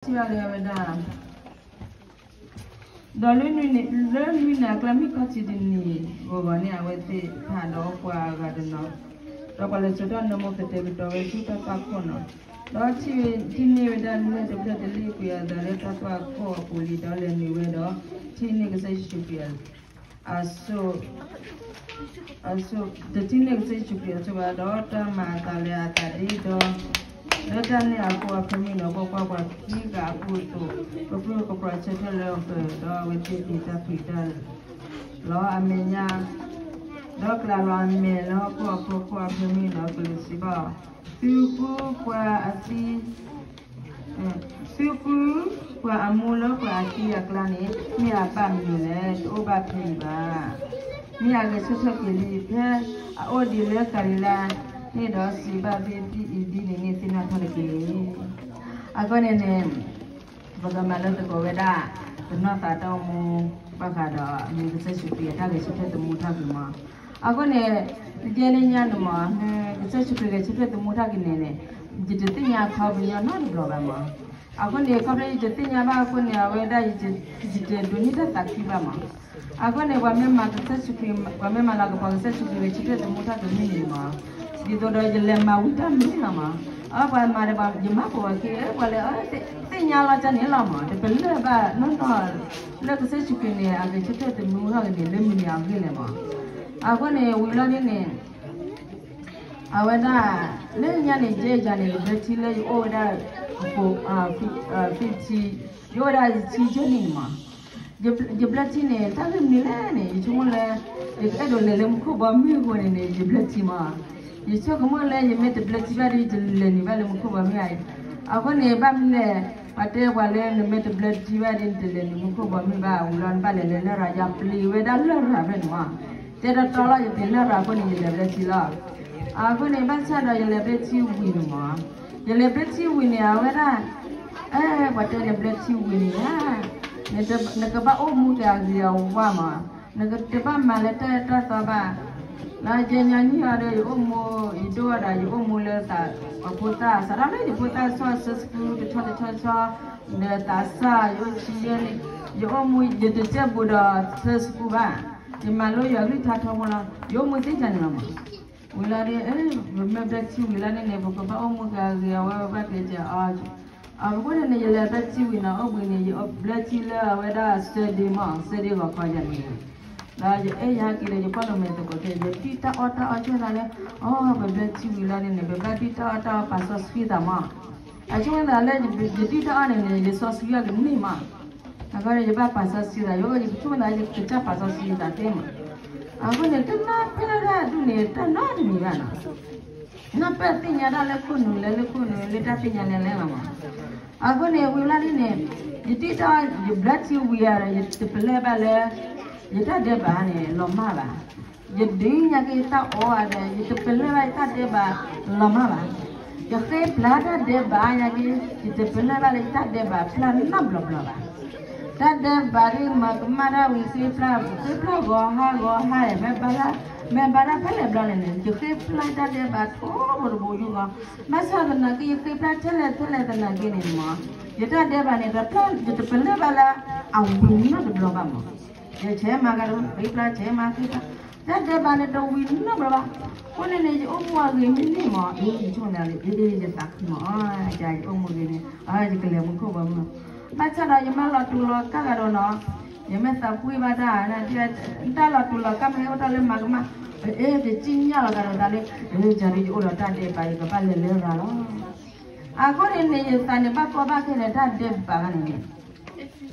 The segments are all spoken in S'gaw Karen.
ထံၣ်ဘၣ်လၢအဝဲဒၣ် ဒီးလၢနွံနံၤန့ၣ် လၢနွံနံၤအကျါ မုၢ်ခီၣ်ထံးတနံၤဂီၤဂီၤန့ၣ် အဝဲသ့ၣ်တဖၣ်ဒီးပှၤဂၤတနီၤ ဒီးပှၤလဲၤဆှၢထီၣ်နၢမူ ကတဲာ်ကတီၤဝဲဆူတၢ်သွၣ်ခိၣ်နီၤ, ဒီးထံၣ်န့ၢ်ဝဲဒၣ်လၢၢ်တဖျၢၣ်တလ့ၣ်ကွံာ်အသးလၢတၢ်သွၣ်ခိၣ်အပူၤလံ ဒီးလဲၤနုာ်ဝဲဒီး ထံၣ်န့ၢ်ကစၢ်ယ့ၣ်ၡူးခရံာ် အစိ အစိ တထံၣ်န့ၢ်ကစၢ်ယ့ၣ်ၡူးခရံာ်အစိဘၣ် ဒီးတၢ်မၤအသးလၢအသးဒ့ဒီး လၢတၢ်န့ၣ်အဃိ အဖၢမုၢ်ဒီး ပှၤကွၢ်ပှၤခံဂၤအပူၤအသိး ကပြုၢ်ကပြီၤဆၢထၢၣ်လၢအီၤ ဒီးအဝဲသ့ၣ်တ့တၢ်ဖံးတၢ်လီၤအမဲာ်ညါ ဒီးကျးလီၤအမဲာ်လၢဟီၣ်ခိၣ်အဖီခိၣ် အဖၢမုၢ်ဒီးကစံးဘၣ်အီၤ, သုဃုပှၤအသံ သုဃုပှၤအမူလၢပှၤအသံအကျါန့ၣ် မ့ၢ်အဘၣ်မနုၤလဲၣ်, တအိၣ်ဘၣ်ဖဲအံၤဘၣ်. မ့ၢ်အဂဲၤဆၢထၢၣ်က့ၤလံ ဖဲအအိၣ်ဒံးလၢကၤလံၤလါန့ၣ်ဒီး စံးဘၣ်သုဒ်အံၤဒ်န့ၣ်န့ၣ် သ့ၣ်နီၣ်ထီၣ်တက့ၢ်. အဃိန့ၣ်န့ၣ် ပကမၤလၢသကိးဝဲဒၣ် ပနီၢ်သးတၢ်အိၣ်မူဘၣ်ဃးဒီး မ့ၢ်ကစၢ်ယ့ၣ်ၡူးခရံာ်အတၢ်ဂဲၤဆၢထၢၣ်သမူထီၣ်က့ၤမး. အဃိန့ၣ် တကဲလၢညါန့ၣ်မး ကစၢ်ယ့ၣ်ၡူးခရံာ်ဂဲၤဆၢထၢၣ်သမူထီၣ်က့ၤန့ၣ်န့ၣ် ယတသ့ၣ်ညါခီပညီနီတဘျီဘၣ်မး. အဃိန့ၣ် ခီဖျိယတသ့ၣ်ညါဘၣ်အဃိန့ၣ် အဝဲဒၣ် ယတဒိးန့ၢ်တၢ်သးခုဘၣ်မး. အဃိန့ၣ် ပှၤမ့ၢ်မၤကစၢ်ယ့ၣ်ၡူးခရံာ် ပှၤမ့ၢ်မၤလၤကပီၤကစၢ်ယ့ၣ်ၡူးခရံာ်ဂဲၤဆၢထၢၣ်သမူထီၣ်က့ၤန့ၣ်န့ၣ်မး ဒ်သိးဒီးယလဲၤမၤဝံၤတၢ်မနုၤလီၤမး. အပှၤမၤဒီး ယမၤကဝီၤက့ၤ ပှၤလဲၤ သ့ၣ်ညါလီၤတၢ်န့ၣ်လီၤမး တပလၢၢ်ဘၣ်နီၢ်နီၢ် လၢကစၢ်ယ့ၣ်ၡူးခရံာ်န့ၣ် အဂဲၤဆၢထၢၣ်သမူထီၣ်က့ၤန့ၣ် လၢမနုၤအဂ့ၢ်လဲၣ်မး. အဃိန့ၣ် ဝံၤလီၤဒ်န့ၣ် အဝဲဒၣ် လၢညါန့ၣ် ယဲယၤန့ၣ် ယဘျၢထံလၢယအိၣ်ဝဲဒၣ် ဃိး ဃိးထံ ယအိၣ်ဝဲဒၣ်ယထံယဲၢ်နံၣ်န့ၣ်မး ယဘျၢထံန့ၣ် တၢ်ဂ့ၢ်မနုၤလဲၣ်န့ၣ် ယဆိကမိၣ်လၢ ယကအဲၣ်ဒိးလဲၤလၢမူခိၣ်ဘီမုၢ်အဃိန့ၣ်န့ၣ် ယဘျၢထံမး. ယဆိကမိၣ်လၢယမ့ၢ်တဘျၢထံဘၣ်ဒီး ယတလဲၤနုာ်ဘၣ်လၢမူခိၣ်ဘီမုၢ်ဧါ. အဃိန့ၣ် ဘၣ်မနုၤလဲၣ် ပှၤတဲပှၤလၢနမ့ၢ်တဘျၢထံဘၣ်ဒီး နတလဲၤနုာ်မူခိၣ်ဘီမုၢ်ဘၣ် ဝံၤလီၤနဘၣ်လဲၤလၢလရာ် ယပျံၤဝဲဒၣ်လရာ်ဖဲန့ၣ်မး. တဲတီတီလီၤ ယပျံၤလရာ်အဃိန့ၣ် ယလဲၤဘျၢထံလီၤ. အဃိန့ၣ် ဘၣ်ဆၣ်ဒီးယလဲၤဘျၢထံဝံၤန့ၣ်မး ယလဲၤဘျၢထံဝံၤန့ၣ် အဝဲဒၣ် အဲ ပှၤတဲနဘျၢထံဝံၤန့ၣ်ဧါ နကဘၣ်အိၣ်မူက့ၤအဂ့ၤအဝါမး, နကတဘၣ်မၤလၢတၢ်အဲၣ်တၢ်သီဘၣ်. လၢယဲညီနုၢ်အီၤဒီး ယအိၣ်မူ ယဒိၣ်အီၤဒီး ယအိၣ်မူလၢသး ပှၤဖိသၣ် စးထီၣ်လၢယဖိသၣ်ဆီ ဆၢဆူတဆီတဆီဆီ ဒီးသးစၢ် ယအိၣ်ဆံယဲၢ်နံၣ် ယအိၣ်မူ ယတတဲဘူးဒီးဆၢဆူဘၣ်, ယမၤလိယွၤအကလုၢ်ကထါထီဘိလီၤ, ယအိၣ်မူသ့ၣ်ညါန့ၣ်လီၤမး. ဝံၤလီၤဒီး ပမ့ၢ်ဘျၢထံဝံၤလီၤန့ၣ်န့ၣ် ပကဘၣ်အိၣ်မူက့ၤအဂ့ၤအဝါ ဘၣ်ကျဲးစၢးအီၤ အဃိန့ၣ်န့ၣ် ယလဲၤဘျၢထံဝံၤန့ၣ် အိၣ်ဘှံးန့ၣ် ယဘျၢထံလၢအဝဲဒၣ် Saturday မး Saturday ဂီၤခီယၤန့ၣ် ဒီးယအဲၣ်ယဟဲက့ၤဒီး ယကွၢ်လီၤမဲာ်သကိးက့ၤ ယဒုၣ်တၢ်အီၣ်တၢ်အီဆၢသးလၢ အိ ပဘျၢထံဝံၤလီၤန့ၣ်န့ၣ် ပဘၣ်ဒုၣ်တၢ်အီၣ်တၢ်အီပာ်စီဆှံသးမး. အဆိကမိၣ်သးလၢ ယဒုၣ်တၢ်အီၣ်န့ၣ်န့ၣ် ယစီဆှံအီၤကန့ၢ်မး. အဃိန့ၣ် ယဘၣ်ပာ်စီဆှံသး ယအိၣ် ယဆိကမိၣ်သး ယကစၢ်ပာ်စီဆှံသးသ့မး. အဃိန့ၣ် တနၢ်ပၢၢ်ဒၣ်ဒူၣ်န့ၣ် တၢ်နီတမံၤဘၣ်နီၤ နၢ်ပၢၢ်သ့ၣ်ညါတၢ်လၢခိၣ်နူာ်လဲၤလၢခိၣ်နူာ်လၢတၢ်သ့ၣ်ညါလဲၤလဲၤလီၤမး. အဃိန့ၣ် ဝံၤလီၤဒ်န့ၣ် ယဒုၣ်တၢ်အီၣ် ယဘျၢထံဝံၤဒီး ယတပလၢၢ်ဘၣ်လၢ ယတၢ်ဒဲးဘးန့ၣ် လီၤမၢ်ဘၣ်. ယဒုးညါက့ၤတၢ်အီၣ်ဒီး ယတပလၢၢ်ဘၣ်ယတၢ်ဒဲးဘးလီၤမၢ်ဘၣ်. ယဃ့ပျၢ်တၢ်ဒဲးဘးညါက့ၤ ယတပလၢၢ်ဘၣ်လၢယတၢ်ဒဲးဘးဖျါနီတဘျီဘျီဘၣ်. တၢ်ဒဲးဘးဒ်မၤကမၣ်တၢ်ဝံၤ ဃ့ပျၢ် ဃ့ပျၢ်ဂီၤဟါဂီၤဟါ မ့ၢ်ဘၣ်တၢ် မ့ၢ်ဘၣ်တၢ်ဖဲလဲၣ်ဘျီန့ၣ်န့ၣ် ယဃ့ပျၢ်တၢ်ဒဲးဘးထိၣ်ဖိတဘိယူၢ်ဃီ ဘၣ်ဆၣ်သနာ်က့ ယဃ့ပျၢ်ထဲလဲၣ်ထဲလဲၣ်သနာ်က့န့ၣ်မး ယတၢ်ဒဲးဘးန့ၣ် တပျၢ် ယတပလၢၢ်ဘၣ်လၢအဝံၤနီတဘျီဘၣ်မး. ယဆဲးမၤကဒီး ဃ့ပျၢ် ဆဲးမၤဃ့ပျၢ် တၢ်ဒဲးဘးန့ၣ်တဝံၤနီတဘျီဘၣ်. အဃိန့ၣ်န့ၣ် ယအိၣ်မူအဂ့ၤမ့ၢ်န့ၢ်မး အ့ ယဆိကမိၣ်န့ၣ်လၢ အ့ ယသးခုမး ယအိၣ်မူဂ့ၤန့ၣ် ယကလဲၤမူခိၣ်ဘီမုၢ် ဘၣ်ဆၣ်ဒီး ယမ့ၢ်လီၤတူာ်လီၤကာ်ကဒီးနီၤ ယမ့ၢ်သးပှ့ၤဘၣ်တၢ် တၢ်လီၤတူာ်လီၤကာ်မ့ၢ်ဟဲအိၣ်တၢ်လၢမၤကမၣ် အ့ ယကံၣ်ညၣ်လီၤကဒီးသးလၢ အ့ ယၤဒ်ယအိၣ်ဒီးတၢ်ဒဲးဘး ယကဘၣ်လဲၤလၢရၤလီၤ. အဃိန့ၣ်န့ၣ် ယသးန့ၣ်ဘၣ်ကီဘၣ်ခဲဒီးတၢ်ဒဲးဘးန့ၣ်န့ၣ် တ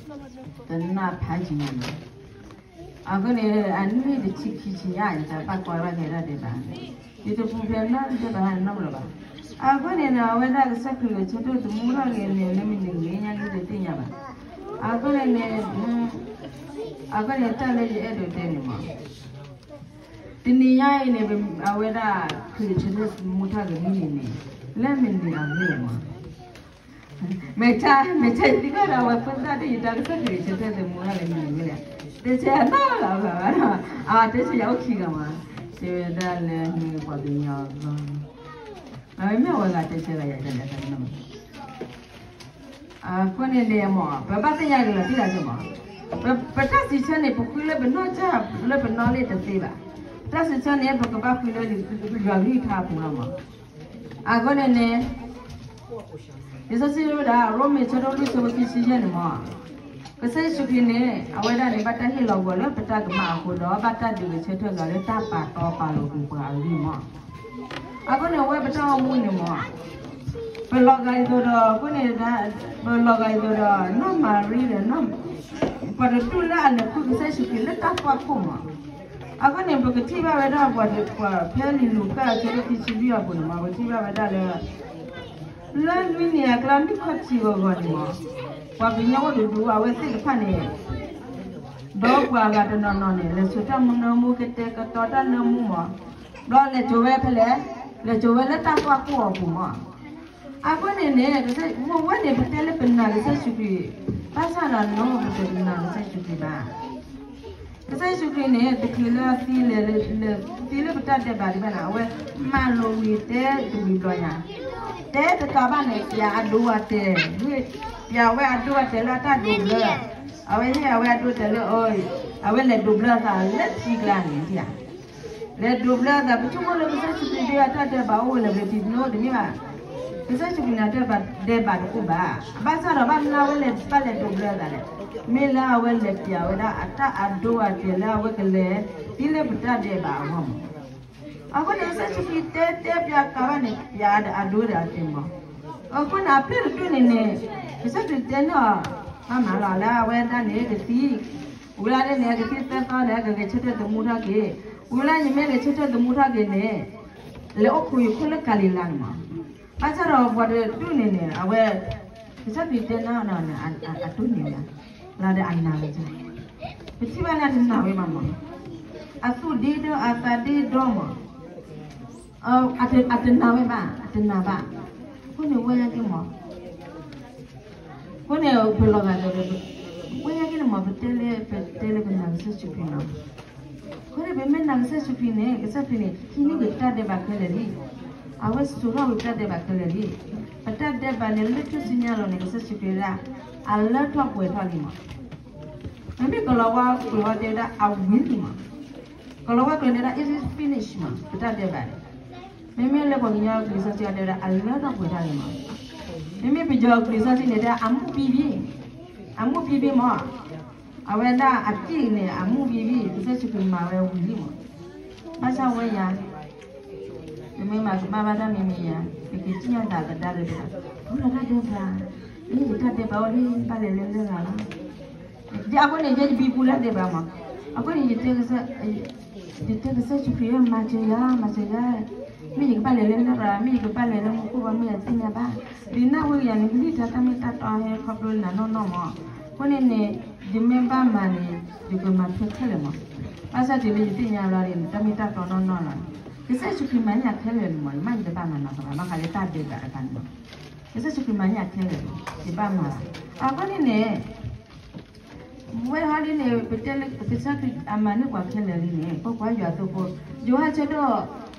နၢ်ဖးကံၤန့ၣ် အဃိန့ၣ် အနံၣ်တဆံခံဆံညါ ယသးဘၣ်ကီဘၣ်ခဲတၢ်ဒဲးဘး ယတပူၤဖျဲးနီတဒဲးဘးနီတဘျီဘၣ်. အဃိန့ၣ် အဝဲဒၣ်ကစၢ်ခရံာ်ဂဲၤဆၢထၢၣ်သမူထီၣ်က့ၤန့ၣ် လၢမနုၤဂ့ၤညါက့ၤတသ့ၣ်ညါဘၣ်. အဃိန့ၣ်န့ၣ် အဃိန့ၣ် တၢ်လၢယအဲၣ်ဒိးတဲန့ၣ်မး တနံၤညါအံၤန့ၣ် အဝဲဒၣ်ခရံာ်ဂဲၤဆၢထၢၣ်သမူထီၣ်က့ၤန့ၣ်န့ၣ် လၢမနုၤအဂ့ၢ်လဲၣ်မး မ့ၢ်တၢ် မ့ၢ်တၢ်ယသံကွၢ်ဒီး အဝဲဖိသၣ်ဒ်ယတၢ်ကစၢ်ခရံာ်ဂဲၤဆၢထၢၣ်သမူထီၣ်က့ၤန့ၣ်န့ၣ် တဆဲးနီၢ်လီၤဘၣ်ဘၣ်နီၤ အတဲဆၢယအိၣ်ခံဂၤမး တဲဝဲဒၣ်လၢပှၤကညီအဂီၢ် အဝဲမ့ၢ်အဝဲဂၤတဲဆၢဂၤယၤတလဲၤတၢ်နီၤ အဃိန့ၣ်န့ၣ်မ့ၢ် ပဘၣ်သ့ၣ်ညါက့ၤလီၤတံၢ်လီၤဆဲးမ့ၢ်, ပတၢ်စံးဆၢန့ၣ် ပဃုလၢပနီၢ်ကစၢ်လၢပနီၢ်လံတသ့ဘၣ်. ပတၢ်စံးဆၢန့ၣ် ပကဘၣ်ဃုလၢယွၤကလုၢ်ကထါအပူၤလီၤမ့ၢ်. အဃိန့ၣ်န့ၣ် လံာ်စီဆှံဝဲဒၣ် ရိမ့ၤဆၢဒိၣ်လွံၢ်ဆၢဖိခံဆံယဲၢ်န့ၣ်မ့ၢ်, ကစၢ်ယ့ၣ်ၡူးခရံာ်န့ၣ် အဝဲဒၣ်န့ၣ် ဘၣ်တၢ်ဟ့ၣ်လီၤပှၤလၢပတၢ်ကမၣ်အဃိဒီး ဘၣ်တၢ်ဒုးဂဲၤဆၢထၢၣ်ပှၤလၢတၢ်ပာ်တီပာ်လိၤပူၤပှၤအဂ့ၢ်မ့ၢ်. အဃိန့ၣ် အဝဲပတၢ်အိၣ်မူန့ၣ်မ့ၢ် ပလီၤဂာ်ဒ်သိးဒီး အဃိန့ၣ် ပလီၤဂာ်ဒ်သိးဒီး နီၢ်မၤရံဒီး ပှၤတဒူၣ်လၢအလဲၤဃုကစၢ်ယ့ၣ်ၡူးခရံာ်လၢတၢ်သွၣ်ခိၣ်မ့ၢ်. အဃိန့ၣ် ပကထံၣ်ဘၣ်ဝဲဒၣ်ပှၤ ပှၤဖဲလံာ်လူၤကၣ်အဆၢဒိၣ်ခံဆံလွံၢ်အပူၤန့ၣ်မ့ၢ် ပထံၣ်ဘၣ်ဝဲဒၣ်လၢ လၢနွံနံၣ်အကျါ နံၣ်ခီၣ်ထံးဂီၤဂီၤန့ၣ်မ့ၢ် ပှၤကညီအိၣ်တဒူၣ်အဝဲသ့ၣ်တဖၣ်န့ၣ် ဒီးပှၤဂၤတနီၤနီၤန့ၣ် လဲၤဆူတၢ်မူနၢမူ ကတဲာ်ကတီၤတၢ်နၢမူမ့ၢ်, ဘျီလဲၤစိာ်ဝဲဖဲလဲၣ်, လဲၤစိာ်ဝဲလၢတၢ်သွၣ်ခိၣ်အပူၤမ့ၢ်. အဃိန့ၣ်န့ၣ် ပဝဲန့ၣ် ပတဲလၢပနာ်ကစၢ်ယ့ၣ်ၡူးခရံာ်, ဘၣ်ဆၣ်ဒီးနီၢ် ပတနာ်ကစၢ်ယ့ၣ်ၡူးခရံာ်ဘၣ်. ကစၢ်ယ့ၣ်ၡူးခရံာ်န့ၣ် တချုးလၢအသံလဲၤ သံလၢပတၢ်ဒဲးဘးဒံးဘၣ်န့ၣ် အဝဲမၤလိာ်ဝံၤတဲတဝံၤဘျီညါ, တဲတကးဘၣ်န့ၣ် ပျးအဒိအတဲာ်, ပျးဝဲအဒိအတဲာ်လၢအတၢ်ဒိးဘျၢ, အဝဲဟ့ၣ်အဝဲအဒိအတဲာ်လၢ အဝဲလဲၤဒိးဘျၢအသးလၢထံကျါန့ၣ်ဧါ. လဲၤဒိးဘျၢအသး ပဆိကမိၣ်လၢကစၢ်ယ့ၣ်ၡူးခရံာ်ဒ်အတၢ်ဒဲးဘးအိၣ်ဝဲလၢပျၢၤတံၤသနိတမ့ၢ်ဘၣ်. ကစၢ်ယ့ၣ်ၡူးခရံာ်န့ၣ် အတၢ်ဒဲးဘးတအိၣ်ဘၣ်. ဘၣ်ဆၣ်ဒီးဘၣ်မနုၤအဝဲလဲၤဘၣ်လဲၤဒိးဘျၢအသးလဲၣ်, မ့ၢ်လၢအဝဲလဲၤပျးဝဲဒၣ်အတၢ်အဒိအတဲာ်လၢအဝဲကလဲၤသံလၢပတၢ်ဒဲးဘးအဂီၢ်မ့ၢ်. အဃိန့ၣ် ကစၢ်ယ့ၣ်ၡူးခရံာ်တဲတဲပျးကးဘၣ်န့ၣ် ပျးအဒိဒီးအတဲာ်မ့ၢ်. အဃိန့ၣ် အဖျၢၣ်တဖျၢၣ်န့ၣ်န့ၣ် ကစၢ်ခရံာ်တဲန့ၢ်အီၤ ဘၣ်မၤလီၤလၢအဝဲဒၣ်န့ၣ် ကသံ ဝံၤလၢန့ၣ် ကသံသၢသီန့ၣ် ကဂဲၤဆၢထၢၣ်သမူထီၣ်က့ၤ, ဝံၤလၢယမ့ၢ်ဂဲၤဆၢထၢၣ်သမူထီၣ်က့ၤန့ၣ် လဲၤအိၣ်ခိးယခိၣ်လၢကၤလံၤလါန့ၣ်မ့ၢ်. ဘၣ်ဆၣ်ဒီးပှၤတဒူၣ်န့ၣ်န့ၣ် အဝဲ ကစၢ်ခရံာ်တဲန့ၢ်အီၤန့ၣ် အတိၢ်န့ၢ်ဝဲ လၢဒီးအနာ်ဝဲ, ပထံၣ်ဘၣ်လၢအတနာ်ဝဲဘၣ်မ့ၢ်, အသူၣ်ဒ့ဒီ အသးဒ့ဒီမ့ၢ်, အတနာ်ဝဲဘၣ် အတနာ်ဘၣ်. အဃိန့ၣ်ဝဲယၤက့မ့ၢ်, အဃိန့ၣ် ပလီၤဂာ်ဒီး ဝဲယၤက့န့ၣ်မ့ၢ် ပတဲလၢ ပတဲလၢပနာ်ကစၢ်ယ့ၣ်ၡူးခရံာ်လီၤ. အဃိန့ၣ် ပမ့ၢ်နာ်ကစၢ်ယ့ၣ်ၡူးခရံာ်န့ၣ် ကစၢ်ခရံာ်န့ၣ် ဟံးန့ၢ်က့ၤတၢ်ဒဲးဘးခဲလၢာ်လံ. အဝဲစိာ်ထီၣ်ဝဲတၢ်ဒဲးဘးခဲလၢာ်လံ. ပတၢ်ဒဲးဘးန့ၣ် လၢထူၣ်စုညါလီၤန့ၣ် ကစၢ်ယ့ၣ်ၡူးခရံာ်ဝဲဒၣ် အလၢထီၣ်ပှဲၤထီၣ်လံမ့ၢ်. မ့မ့ၢ်ကလီၤဝါကျိာ်တဲဝဲဒၣ် အဝံၤလံမ့ၢ်. ကလီၤဝါကျိာ်န့ၣ်ဒၣ် it is finished မ့ၢ် ပတၢ်ဒဲးဘးန့ၣ်. မ့မ့ၢ်လၢပှၤကညီကလံၤစီဆှံအတဲဝဲဒၣ် အလၢထီၣ်ပှဲၤထီၣ်လံမ့ၢ်. မ့မ့ၢ်ပယီၤကလံၤစီဆှံန့ၣ်တဲ အမူးဘံဘံ, အမူးဘံဘံမ့ၢ်. အဝဲဒၣ်အတံၢ်န့ၣ် အမူးဘံဘံ ကစၢ်ယ့ၣ်ၡူးခရံာ်မၤဝဲဝံၤလံမ့ၢ်. ဘၣ်ဆၣ်ဝဲယၤ ယမ့ၢ်မၤကမၣ်ဘၣ်တၢ်မံၤမံၤယၤ ယကစံၣ်ညီၣ်သးကဒါက့ၤတဂၤ, အိၣ်ဒီးတၢ်ဒဲးဘး, အ့ ယတၢ်ဒဲးဘးအိၣ်လံ ဘၣ်လဲၤလၢလရာ်လီၤ. အဃိန့ၣ် ယဲယဘံဘူလၢဒဲးဘးမး, အဃိန့ၣ် ယတဲကစၢ်ယ့ၣ်ၡူးခရံာ် မၤစၢၤယၤ မၤစၢၤယၤ, မ့ၢ်ယကဘၣ်လဲၤလၢလရာ် မ့ၢ်ယကဘၣ်လဲၤလၢမူခိၣ်ဘၣ် မ့ၢ်ယသ့ၣ်ညါဘၣ်. ဒ်နၢ်ဝဲယၤန့ၣ် ကလံၣ်တၢ်တၢ်မ့ၢ်တၢ်တီဟဲခီဖျိနၤနီၢ်နီၢ်မး. အဃိန့ၣ်န့ၣ် ယမ့ၢ်ဘၣ်မၤန့ၣ် ယကမၤထွဲခဲလၢာ်မး. ဘၣ်ဆၣ်တုၤလၢယသ့ၣ်ညါလီၤန့ၣ် တၢ်မ့ၢ်တၢ်တီနီၢ်နီၢ်လီၤ. ကစၢ်ယ့ၣ်ၡူးခရံာ်မၤန့ၢ်ယၤခဲလၢာ်န့ၣ်မး ယမ့ၢ်ယတဘၣ်မၤနီတဂၤဘၣ် ဘၣ်ဃးလၢတၢ်ဒဲးဘးတခါန့ၣ်မး. ကစၢ်ယ့ၣ်ၡူးခရံာ်မၤန့ၢ်ယၤခဲလၢာ်န့ၣ် ယဘၣ်မၤဘၣ်. အဃိန့ၣ်န့ၣ် ဝဲဟီဒ်န့ၣ် ပတဲလၢကစၢ်ခရံာ်အမၤန့ၢ်ပှၤခဲလၢာ်လံန့ၣ် ကွၢ်ကွၢ်ယွၤအသိဖိ, ယိၤဟၣ်ဆၢဒိၣ်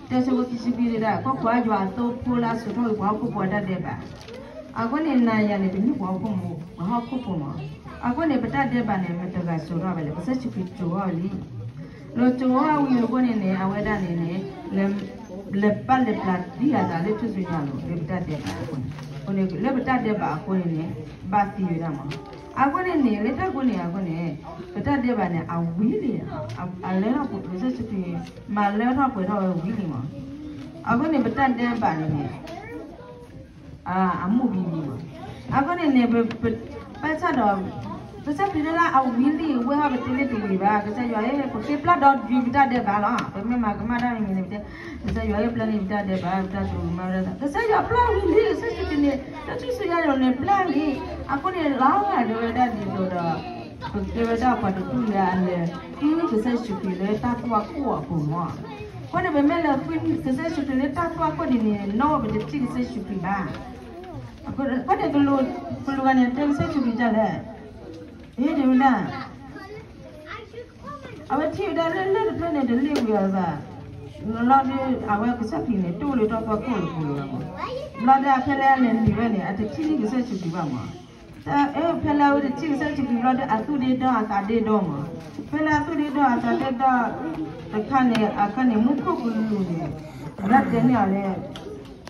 တၢဆၢဖိခံဆံခွံဒၣ် ကွၢ်ကွၢ်ယွၤအသိဖိလၢအစိာ်ထီၣ်ဝဲပှၤဟီၣ်ခိၣ်ဖိအတၢ်ဒဲးဘး. အဃိန့ၣ် နၤယၤန့ၣ် ပမ့ၢ်ပှၤဟီၣ်ခိၣ်ဖိမး, ပှၤဟီၣ်ခိၣ်ဖိမး. အဃိန့ၣ် ပတၢ်ဒဲးဘးန့ၣ် မတၤတဂၤစိာ်ထီၣ်ဝဲလဲၣ်, ကစၢ်ယ့ၣ်ၡူးခရံာ်စိာ်ထီၣ်ဝဲလံ. လီၤစိာ်ထီၣ်ဝံၤအဃိန့ၣ်န့ၣ် အဝဲဒၣ်န့ၣ်န့ၣ် လဲၤဘၣ်လဲၤပျၢ်တံၢ်အသးလၢထူၣ်စုညါလီၤ လၢပတၢ်ဒဲးဘးအဃိန့ၣ်, အဃိန့ၣ် လၢပတၢ်ဒဲးဘးအဃိန့ၣ်န့ၣ် ဘၣ်သံဝဲဒၣ်မး. အဃိန့ၣ်န့ၣ် လၢတၢ်အဃိန့ၣ်အဃိန့ၣ် ပတၢ်ဒဲးဘးန့ၣ် အဝံၤလံ, အလၢထီၣ်ပှဲၤ ကစၢ်ယ့ၣ်ၡူးခရံာ် မၤလၢထီၣ်ပှဲၤထီၣ်ဝဲဝံၤလံမး. အဃိန့ၣ် ပတၢ်ဒဲးဘးန့ၣ်န့ၣ် အမူးဘံဘံမး. အဃိန့ၣ်န့ၣ် ပ ဘၣ်ဆၣ်ဒီး ကစၢ်ခရံာ်တဲဒၣ်အဝံၤလံ ဝဲဟီပတဲလၢတဝံၤဘၣ်. ကစၢ်ယွၤဧၢ ပဃ့ပျၢ်ဒီးဒုးပတၢ်ဒဲးဘးလီၤ. ပမ့ၢ်မၤကမၣ်တၢ်မံၤမံၤန့ၣ် ပတဲ ကစၢ်ယွၤဧၢ ပျၢ်န့ၢ်ပတၢ်ဒဲးဘး ပတၢ်သရူးကမၣ်ဝဲဒၣ် ကစၢ်ယွၤပျၢ်ဝံၤလံ ကစၢ်ခရံာ်န့ၣ် လၢထူၣ်စုညါလီၤန့ၣ် ပျၢ်လံ. အဃိန့ၣ် လီၤဂာ်ဒၣ်ဝဲဒၣ်ဒ်သိးဒီး ပကဲဝဲဒၣ်ပှၤတဒူၣ်လၢအလဲၤဃုကစၢ်ယ့ၣ်ၡူးခရံာ်လၢတၢ်သွၣ်ခိၣ်အပူၤမး. အဃိန့ၣ် ပမ့ၢ်လဲၤဃုကစၢ်ယ့ၣ်ၡူးခရံာ်လၢတၢ်သွၣ်ခိၣ်ဒ်န့ၣ် နီၢ်ဝဲပတထံၣ်ကစၢ်ယ့ၣ်ၡူးခရံာ်ဘၣ်. အဃိန့ၣ် ကလူးဂၤန့ၣ် တဲကစၢ်ယ့ၣ်ၡူးခရံာ်ဒ်လဲၣ်, ဟ့ၣ်ဒ်ဝဲဒၣ် အဝဲထံၣ်ဝဲဒၣ်လၢလၢၢ်တဖျၢၣ်န့ၣ် တလ့ၣ်ကွံာ်အသး, လီၤဒီး အဝဲကစၢ်ခရံာ်န့ၣ် တအိၣ်လၢတၢ်သွၣ်ခိၣ်အပူၤလၢၤဘၣ်မး. လီၤဒီးအဖဲလၢအလဲၤနုာ်ဝဲန့ၣ် အတထံၣ်န့ၢ်ကစၢ်ယ့ၣ်ၡူးခရံာ်ဘၣ်မး. အဲ ဖဲလၢအဝဲတထံၣ်ကစၢ်ယ့ၣ်ၡူးခရံာ်ဘျီဒီး အသူၣ်ဒ့ဒီအသးဒ့ဒီမး, ဖဲလၢအသူၣ်ဒ့ဒီအသးဒ့ဒီတခါန့ၣ် အခါန့ၣ် မူခိၣ်ကလူးန့ၣ် ဒၣ်တဲန့ၢ်အီၤလၢ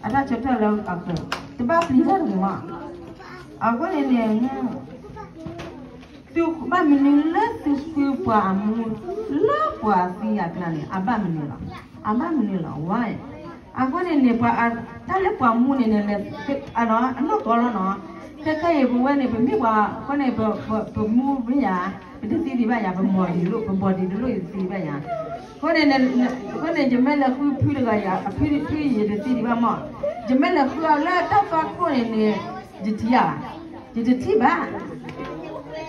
အတၢ်ဆၢထၢၣ်လၢအဃၢၤ တဘၣ်ပျံၤတၢ်တဂ့ၤမး. အဃိန့ၣ်န့ၣ် သုဘၣ်မနုၤလၢသုဃုပှၤအမူ လၢပှၤသံအကျါန့ၣ် အဘၣ်မနုၤလီၤ, အဘၣ်မနုၤလီၤ ဝါ. အဃိန့ၣ်န့ၣ် ပှၤအတၢ်လၢပှၤမူန့ၣ်န့ၣ် အနီၢ်ကီၢ်လီၤနီၤ. ခဲခဲအံၤ ပဝဲန့ၣ် ပမ့ၢ်ပှၤ အဃိန့ၣ် ပမူမ့ၢ်ယၤ ပတသံဒံးဘၣ်ယၤ, ပမီၢ်ဒံးလိၣ် ပဘီၣ်ဒံးတလိၣ် ယတသံဒံးဘၣ်ယၤ. အဃိန့ၣ် အဃိန့ၣ် ယမ့ၢ်လဲၤဃုဖုတဂၤယၤ အဖုတဖုယတသံဒံးဘၣ်မး. ယမ့ၢ်လဲၤဃုအီၤလၢတၢ်သွၣ်ခိၣ်န့ၣ်န့ၣ် ယထံၣ်ဧါ, ယတထံၣ်ဘၣ်.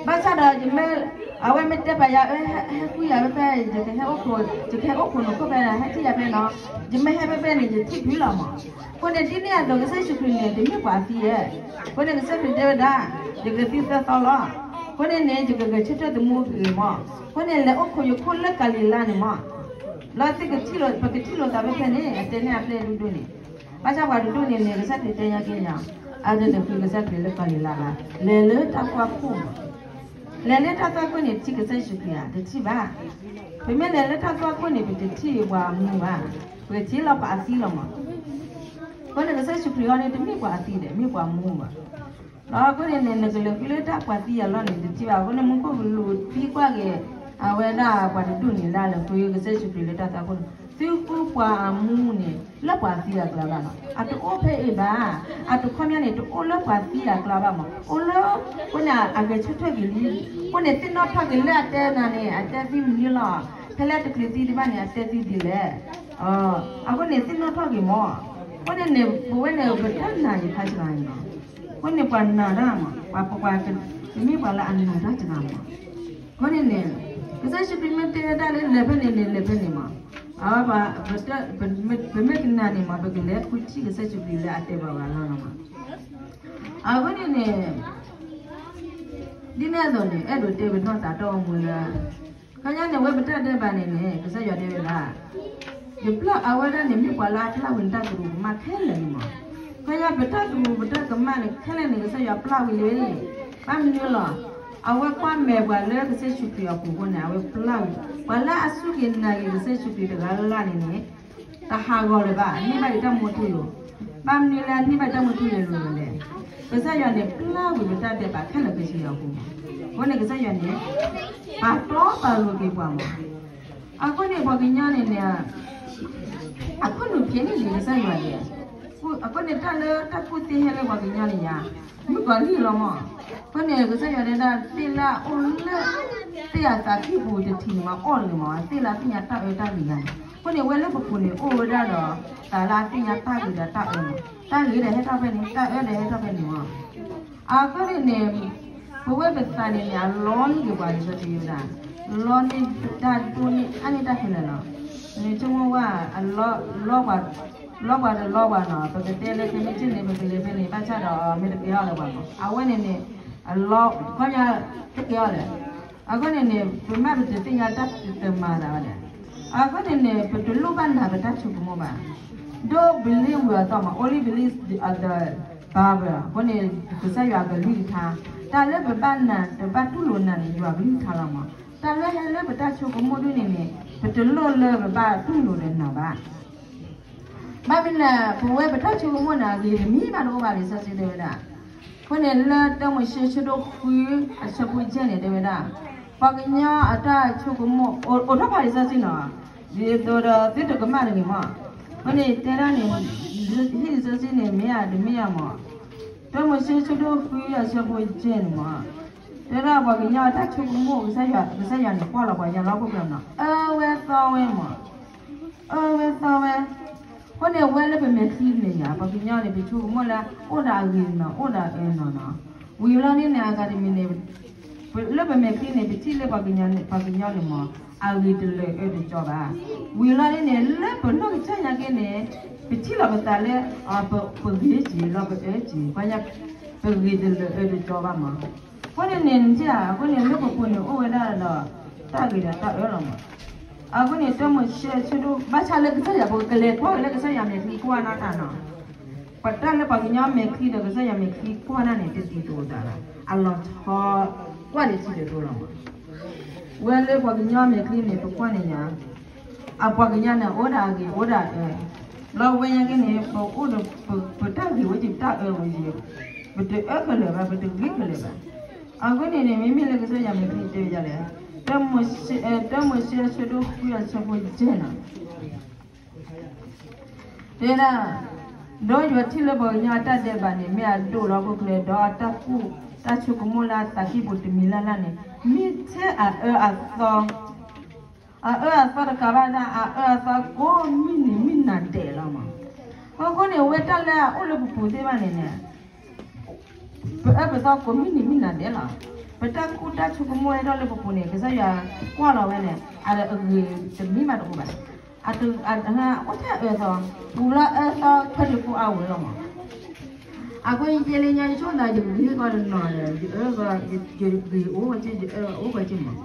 ဘၣ်ဆၣ်ဒီးယမ့ၢ် အဝဲမ့ၢ်တဲပာ်ယၤ ဟဲဃုယၤဖဲဖဲ ယကဟဲအိၣ်ခိး ယကဟဲအိၣ်ခိးနခိၣ်ဖဲ ဟဲထံၣ်ယၤဖဲနီၤ, ယမ့ၢ်ဟဲဖဲဖဲန့ၣ် ယထံၣ်ဖုလီၤမး. အဃိန့ၣ် ဒ်န့ၣ်အသိး ကစၢ်ယ့ၣ်ၡူးခရံာ်န့ၣ် တမ့ၢ်ပှၤသံဧါ. အဃိန့ၣ် ကစၢ်ခရံာ်တဲဝဲဒၣ် ယကသံသၢသီလီၤ. အဃိန့ၣ်န့ၣ် ယကဂဲၤဆၢထၢၣ်သမူဂ့ၤမး. အဃိန့ၣ် လဲၤအိၣ်ခိးယခိၣ်လၢကၤလံၤလါန့ၣ်မး. လၢသုကထံၣ်လိာ် ပကထံၣ်လိာ်သးဖဲဖဲန့ၣ် အတဲန့ၢ်အပျဲၢ်ဒိၣ်ဒိၣ်န့ၣ် ဘၣ်ဆၣ်ပှၤတဒိၣ်န့ၣ်န့ၣ် ကစၢ်ခရံာ်တဲညါက့ၤညါ, အတနဃုကစၢ်ခရံာ်လၢကၤလံၤလါဘၣ်, လဲၤလၢတၢ်သွၣ်ခိၣ်မး. လဲၤလၢတၢ်သွၣ်ခိၣ်န့ၣ် ထံၣ်ကစၢ်ယ့ၣ်ၡူးခရံာ်ဧါ, တထံၣ်ဘၣ်. ပမ့ၢ်လဲၤလၢတၢ်သွၣ်ခိၣ်န့ၣ် ပတထံၣ်ပှၤမူဘၣ်, ပထံၣ်လီၤပှၤအသံလီၤမး. အဃိန့ၣ် ကစၢ်ယ့ၣ်ၡူးခရံာ်အံၤန့ၣ် တမ့ၢ်ပှၤအသံဒီး မ့ၢ်ပှၤမူဘၣ်. ဒီးအဃိန့ၣ်န့ၣ် နကလဲၤဃုလၢတၢ်ပှၤသံအလီၢ်န့ၣ် တထံၣ်ဘၣ်. အဃိန့ၣ် မူခိၣ်ကလူးသံကွၢ်က့ၤ အဝဲဒၣ်ပှၤတဒူၣ်န့ၣ် လၢလဲၤဃုကစၢ်ယ့ၣ်ၡူးခရံာ်လၢတၢ်သွၣ်ခိၣ်န့ၣ် သုဃုပှၤအမူန့ၣ် လၢပှၤသံအကျါဘၣ်လီၤ. အတအိၣ်ဖဲအံၤဘၣ်. အတခီပညီန့ၣ် တအိၣ်လၢပှၤသံအကျါဘၣ်မး. အိၣ်လၢ အဃိန့ၣ် အဂဲၤဆၢထၢၣ်က့ၤလံ. အဃိန့ၣ် သ့ၣ်နီၣ်ထီၣ်က့ၤလၢအတဲနၤန့ၣ် အတဲသုမနုၤလီၤ. ဖဲလၢတချုးသံတဘၣ်န့ၣ် အတဲသုဒ်လဲၣ်. အဃိန့ၣ် သ့ၣ်နီၣ်ထီၣ်က့ၤမး. အဃိန့ၣ်န့ၣ် ပဝဲန့ၣ် ပတၢ်နာ်ယဖးစလၤန့ၣ်လီၤ. အဃိန့ၣ် ပှၤနာ်တၢ်မး ပှၤ ပှၤ ပမ့ၢ်ပှၤလၢအနာ်တၢ်တဂၤမး. အဃိန့ၣ်န့ၣ် ကစၢ်ယ့ၣ်ၡူးခရံာ်မ့ၢ်တဲဝဲဒၣ်လၢ လဲၤဖဲန့ၣ်န့ၣ် လဲၤဖဲန့ၣ်မး. အဝဲ ပမ့ၢ်ကနာ်န့ၣ်မး ပကလဲၤဃုထံၣ်ကစၢ်ယ့ၣ်ၡူးခရံာ်လၢအတဲဘၣ်ပှၤလီၤမး. အဃိန့ၣ်န့ၣ် ဒ်န့ၣ်အသိးန့ၣ် အဲၣ်ဒိးတဲပနီၢ်သးတၢ်အိၣ်မူလၢ ခီညါန့ၣ် ဝဲပတၢ်ဒဲးဘးန့ၣ်န့ၣ် ကစၢ်ယွၤတဲဝဲဒၣ် ယပျၢ်အဝဲဒၣ်န့ၣ် မ့ၢ်ပှၤလၢအပျၢ်ဝံၤနတၢ်သရူးကမၣ်ခဲလၢာ်န့ၣ်မး. ခီညါပတၢ်သရူးပတၢ်ကမၣ်န့ၣ် ခဲလၢာ်န့ၣ် ကစၢ်ယွၤပျၢ်ဝံၤလံ. ဘၣ်မနုၤလီၤ. အဝဲကွၢ်မဲာ်ပှၤလၢကစၢ်ယ့ၣ်ၡူးခရံာ်အပူၤအဃိန့ၣ် အဝဲပျၢ်ဝံၤ ပှၤလၢအစူၢ်က့ၤနာ်က့ၤကစၢ်ယ့ၣ်ၡူးခရံာ်တဂၤလၢ်လၢ်န့ၣ်န့ၣ် တဟးဂီၤလၢၤဘၣ်, န့ၢ်ဘၣ်ယတၢ်မူထူယိာ်. ဘၣ်မနုၤလၢအန့ၢ်ဘၣ်တၢ်မူထူယိာ်လိၤလိၤလဲၣ်. ကစၢ်ယွၤန့ၣ် ပျၢ်ဝံၤပတၢ်ဒဲးဘးခဲလၢာ်ခဲဆ့အပူၤမး. အဃိန့ၣ်ကစၢ်ယွၤန့ၣ် ပာ်တီပာ်လိၤက့ၤပှၤမး. အဃိန့ၣ် ပှၤကညီန့ၣ်န့ၣ် အခိၣ်နူာ်ဖျဲးန့ၢ်ဒံးကစၢ်ယွၤဒဲး. အဃိန့ၣ် တၢ်လၢတၢ်ကူၣ်သ့ဟဲလၢပှၤကညီန့ၣ်ယါ မုၣ်ကီၤလံၢ်လီၤမး. အဃိန့ၣ် ကစၢ်ယွၤတဲဒၣ် သ့ၣ်လၢအအိၣ်လၢ သ့ၣ်အသးကံၢ်ပူၤတထံးန့ၣ်မး အီၣ်လၢၤမး သ့ၣ်လၢအသ့ၣ်ညါတၢ်အၢတၢ်ဂ့ၤယါန့ၣ်. အဃိန့ၣ် ဝဲလၢပပူၤန့ၣ် အိၣ်ဝဲဒၣ်ဒီး သးလၢအသ့ၣ်ညါတၢ်ဂ့ၤဒီးတၢ်အၢမး. တၢ်ဂ့ၤဒီးဟဲထီၣ်ဖဲန့ၣ် တၢ်အၢဒီးဟဲထီၣ်ဖဲန့ၣ်မး. အဃိန့ၣ်န့ၣ် ပဝဲပသးန့ၣ်န့ၣ် အလီန့ၢ်က့ၤပှၤလံာ်စီဆှံဝဲဒၣ်, လီန့ၢ်တၢ်ဒိၣ်န့ၢ်အါန့ၢ်တၢ်ခဲလၢာ်လီၤ. နဆိကမိၣ်ဝဲ လီပှၤ လီပှၤတလီပှၤနီၤ, ပကတဲလၢခဲမ့ၢ်ထံၣ်န့ၣ် ပကလဲၤဖဲန့ၣ် ဘၣ်ဆၣ်ဒီးမ့ၢ်တကဲအီၤလၢၤဘၣ်နီၤ. အဝဲန့ၣ်န့ၣ် အလီ ခီညါတကဲအီၤလဲၣ်. အဃိန့ၣ်န့ၣ် ပမ့ၢ်ပတသ့ၣ်ညါတၢ်တမၤသးဘၣ်န့ၣ်, အဃိန့ၣ်န့ၣ် ပတလိၣ်ဘၣ်နာ်ပတၢ်ဆိကမိၣ်ဘၣ်. Don't believe your thought မး only believe the Bible. အဃိန့ၣ် ကစၢ်ယွၤအကလုၢ်ကထါ, တၢ်လၢပဘၣ်နာ် ပဘၣ်တူၢ်လိာ်နာ်န့ၣ် ယွၤအကလုၢ်ကထါလီၤမး. တၢ်လၢဟဲလၢပတၢ်ဆိကမိၣ်ဒ်န့ၣ်န့ၣ် ပတလိၣ်လၢပဘၣ်တူၢ်လိာ်ဒီးနာ်ဘၣ်. ဘၣ်မနုၤလဲၣ် ပဝဲပတၢ်ဆိကမိၣ်န့ၣ် အဂ့ၤတမံၤဘၣ်တအိၣ်ဘၣ် လံာ်စီဆှံတဲဝဲဒၣ်. အဃိန့ၣ် လၢတၢမိၤၡ့ဆၢဒိၣ်ဃု အဆၢဖိယဲၢ်န့ၣ် တဲဝဲဒၣ် ပှၤကညီအတၢ်ဆိကမိၣ် အိးထီၣ်ဖးလံာ်စီဆှံနီၤ, ဒ်သိးဒီးသုတကမၣ်တဂ့ၤမး. အဃိန့ၣ် တဲဒၣ်န့ၣ် ဟံၣ်လံာ်စီဆှံန့ၣ် မ့ၢ်ဧါတမ့ၢ်ဧါမး. တၢမိၤၡ့ဆၢဒိၣ်ဃုအဆၢဖိယဲၢ်န့ၣ်မး တဲဒၣ်ပှၤကညီအတၢ်ဆိကမိၣ် ကစၢ်ယွၤ ကစၢ်ယွၤန့ၣ်ကွၢ်လီၤပှၤကညီလၢဟီၣ်ခိၣ်ချၢနီၤ အၢဝဲသီဝဲမး. အၢဝဲသီဝဲ. အဃိန့ၣ် ဝဲလၢပမဲာ်ချံန့ၣ်ယါ ပှၤကညီန့ၣ် ပဆိကမိၣ်လၢ အိၣ်ဒီးအဂ့ၤနီၤ အိၣ်ဒီးအၢနီၤနီၤ. ဝံၤလီၤန့ၣ်န့ၣ် အဂၤတမံၤန့ၣ် လၢပမဲာ်ချံန့ၣ် ပထံၣ်လၢပှၤကညီန့ၣ် ပှၤကညီန့ၣ်မး အဂ့ၤတလၢာ်အၢတကၠီဘၣ်. ဝံၤလီၤန့ၣ်န့ၣ် လၢပနီၢ်ကစၢ်ညါက့န့ၣ် ပထံၣ်လီၤပသးလၢ ပဂ့ၤက့ၤလီၤ ပအၢက့ၤ ပှၤညါ ပဂ့ၤတလၢာ်အၢတကၠီဘၣ်မး. အဃိန့ၣ်န့ၣ် နထံၣ်ဧါ အဃိန့ၣ် လၢပပူၤန့ၣ်အိၣ်ဝဲဒၣ်ဒီး တၢ်ဂ့ၤဒီးတၢ်အၢလီၤမး. အဃိန့ၣ် တၢမိၤၡ့ဆၢဒိၣ် ဘၣ်ဆၣ်လၢကစၢ်ယွၤ ပကလဲၤကွၢ်လၢကစၢ်ယွၤမဲာ်ချံကွၢ်နီၢ်တၢ်နီၤ. ပတၢ်လၢပှၤကညီမဲာ်ချံဒီးကစၢ်ယွၤမဲာ်ချံကွၢ်နီၢ်န့ၣ် တဒ်သိးသးဘၣ်. အလီၤဆီကွၢ်လၢထံတဒိလီၤ. ဝဲလၢပှၤကညီမဲာ်ချံန့ၣ် ပကွၢ်န့ၣ်ယါ, အပှၤကညီန့ၣ် အိၣ်ဒၣ်အဂ့ၤအိၣ်ဒၣ်အၢ, လီၤဝဲညါက့န့ၣ် ပအိၣ်ဒီး ပတၢ်ဂ့ၤဝဲက့ၤတၢ်အၢဝဲက့ၤ, ပတအၢကလၢာ်ဘၣ် ပတဂ့ၤကလၢာ်ဘၣ်. အဃိန့ၣ်န့ၣ် မ့မ့ၢ်လၢကစၢ်ယွၤမဲာ်ချံတဲဝဲဒ်လဲၣ်, တၢမိၤၡ့အဆၢဒိၣ်ဃုအဆၢဖိယဲၢ်န့ၣ် တဲဒၣ်, ဒီးယွၤထံၣ်လၢပှၤကညီအတၢ်ဒဲးဘးန့ၣ် မ့ၢ်အဒိၣ်လီၤခိၣ်ကျဲ ဒီးအတၢ်ကူၣ်တၢ်ဆိကမိၣ်လၢအသးကံၢ်ပူၤတမံၤလၢ်လၢ်န့ၣ် မ့ၢ်ထဲအအၢအသီ, အအၢအသီတကးဘၣ်ဒၣ် အအၢအသီကိးမုၢ်နံၤမုၢ်နၤဒဲးလီၤမး. အဃိန့ၣ် အဝဲတၢ်လၢအအိၣ်လၢပပူၤသ့ၣ်တဖၣ်န့ၣ်န့ၣ် ပအၢပသီကိးမုၢ်နံၤမုၢ်နၤဒဲးလီၤ. ပတၢ်ကူၣ်တၢ်ဆိကမိၣ်ဟဲထီၣ်လၢပပူၤန့ၣ် ကစၢ်ယွၤကွၢ်လီၤဝဲန့ၣ် အဂ့ၤတမံၤဘၣ်တအိၣ်ဘၣ်. အအိၣ်ထဲအအၢသီ, ပူၤလၢအအၢသီထွဲတဖုအါဝဲလီၤမး. အဃိယဲလၢညါယဆိကမိၣ်သး ယကဂ့ၤကီးတနီၤဒီး ယအၢဂ့ၤအိၣ်ဝဲက့ ယအၢအိၣ်ဝဲက့မး.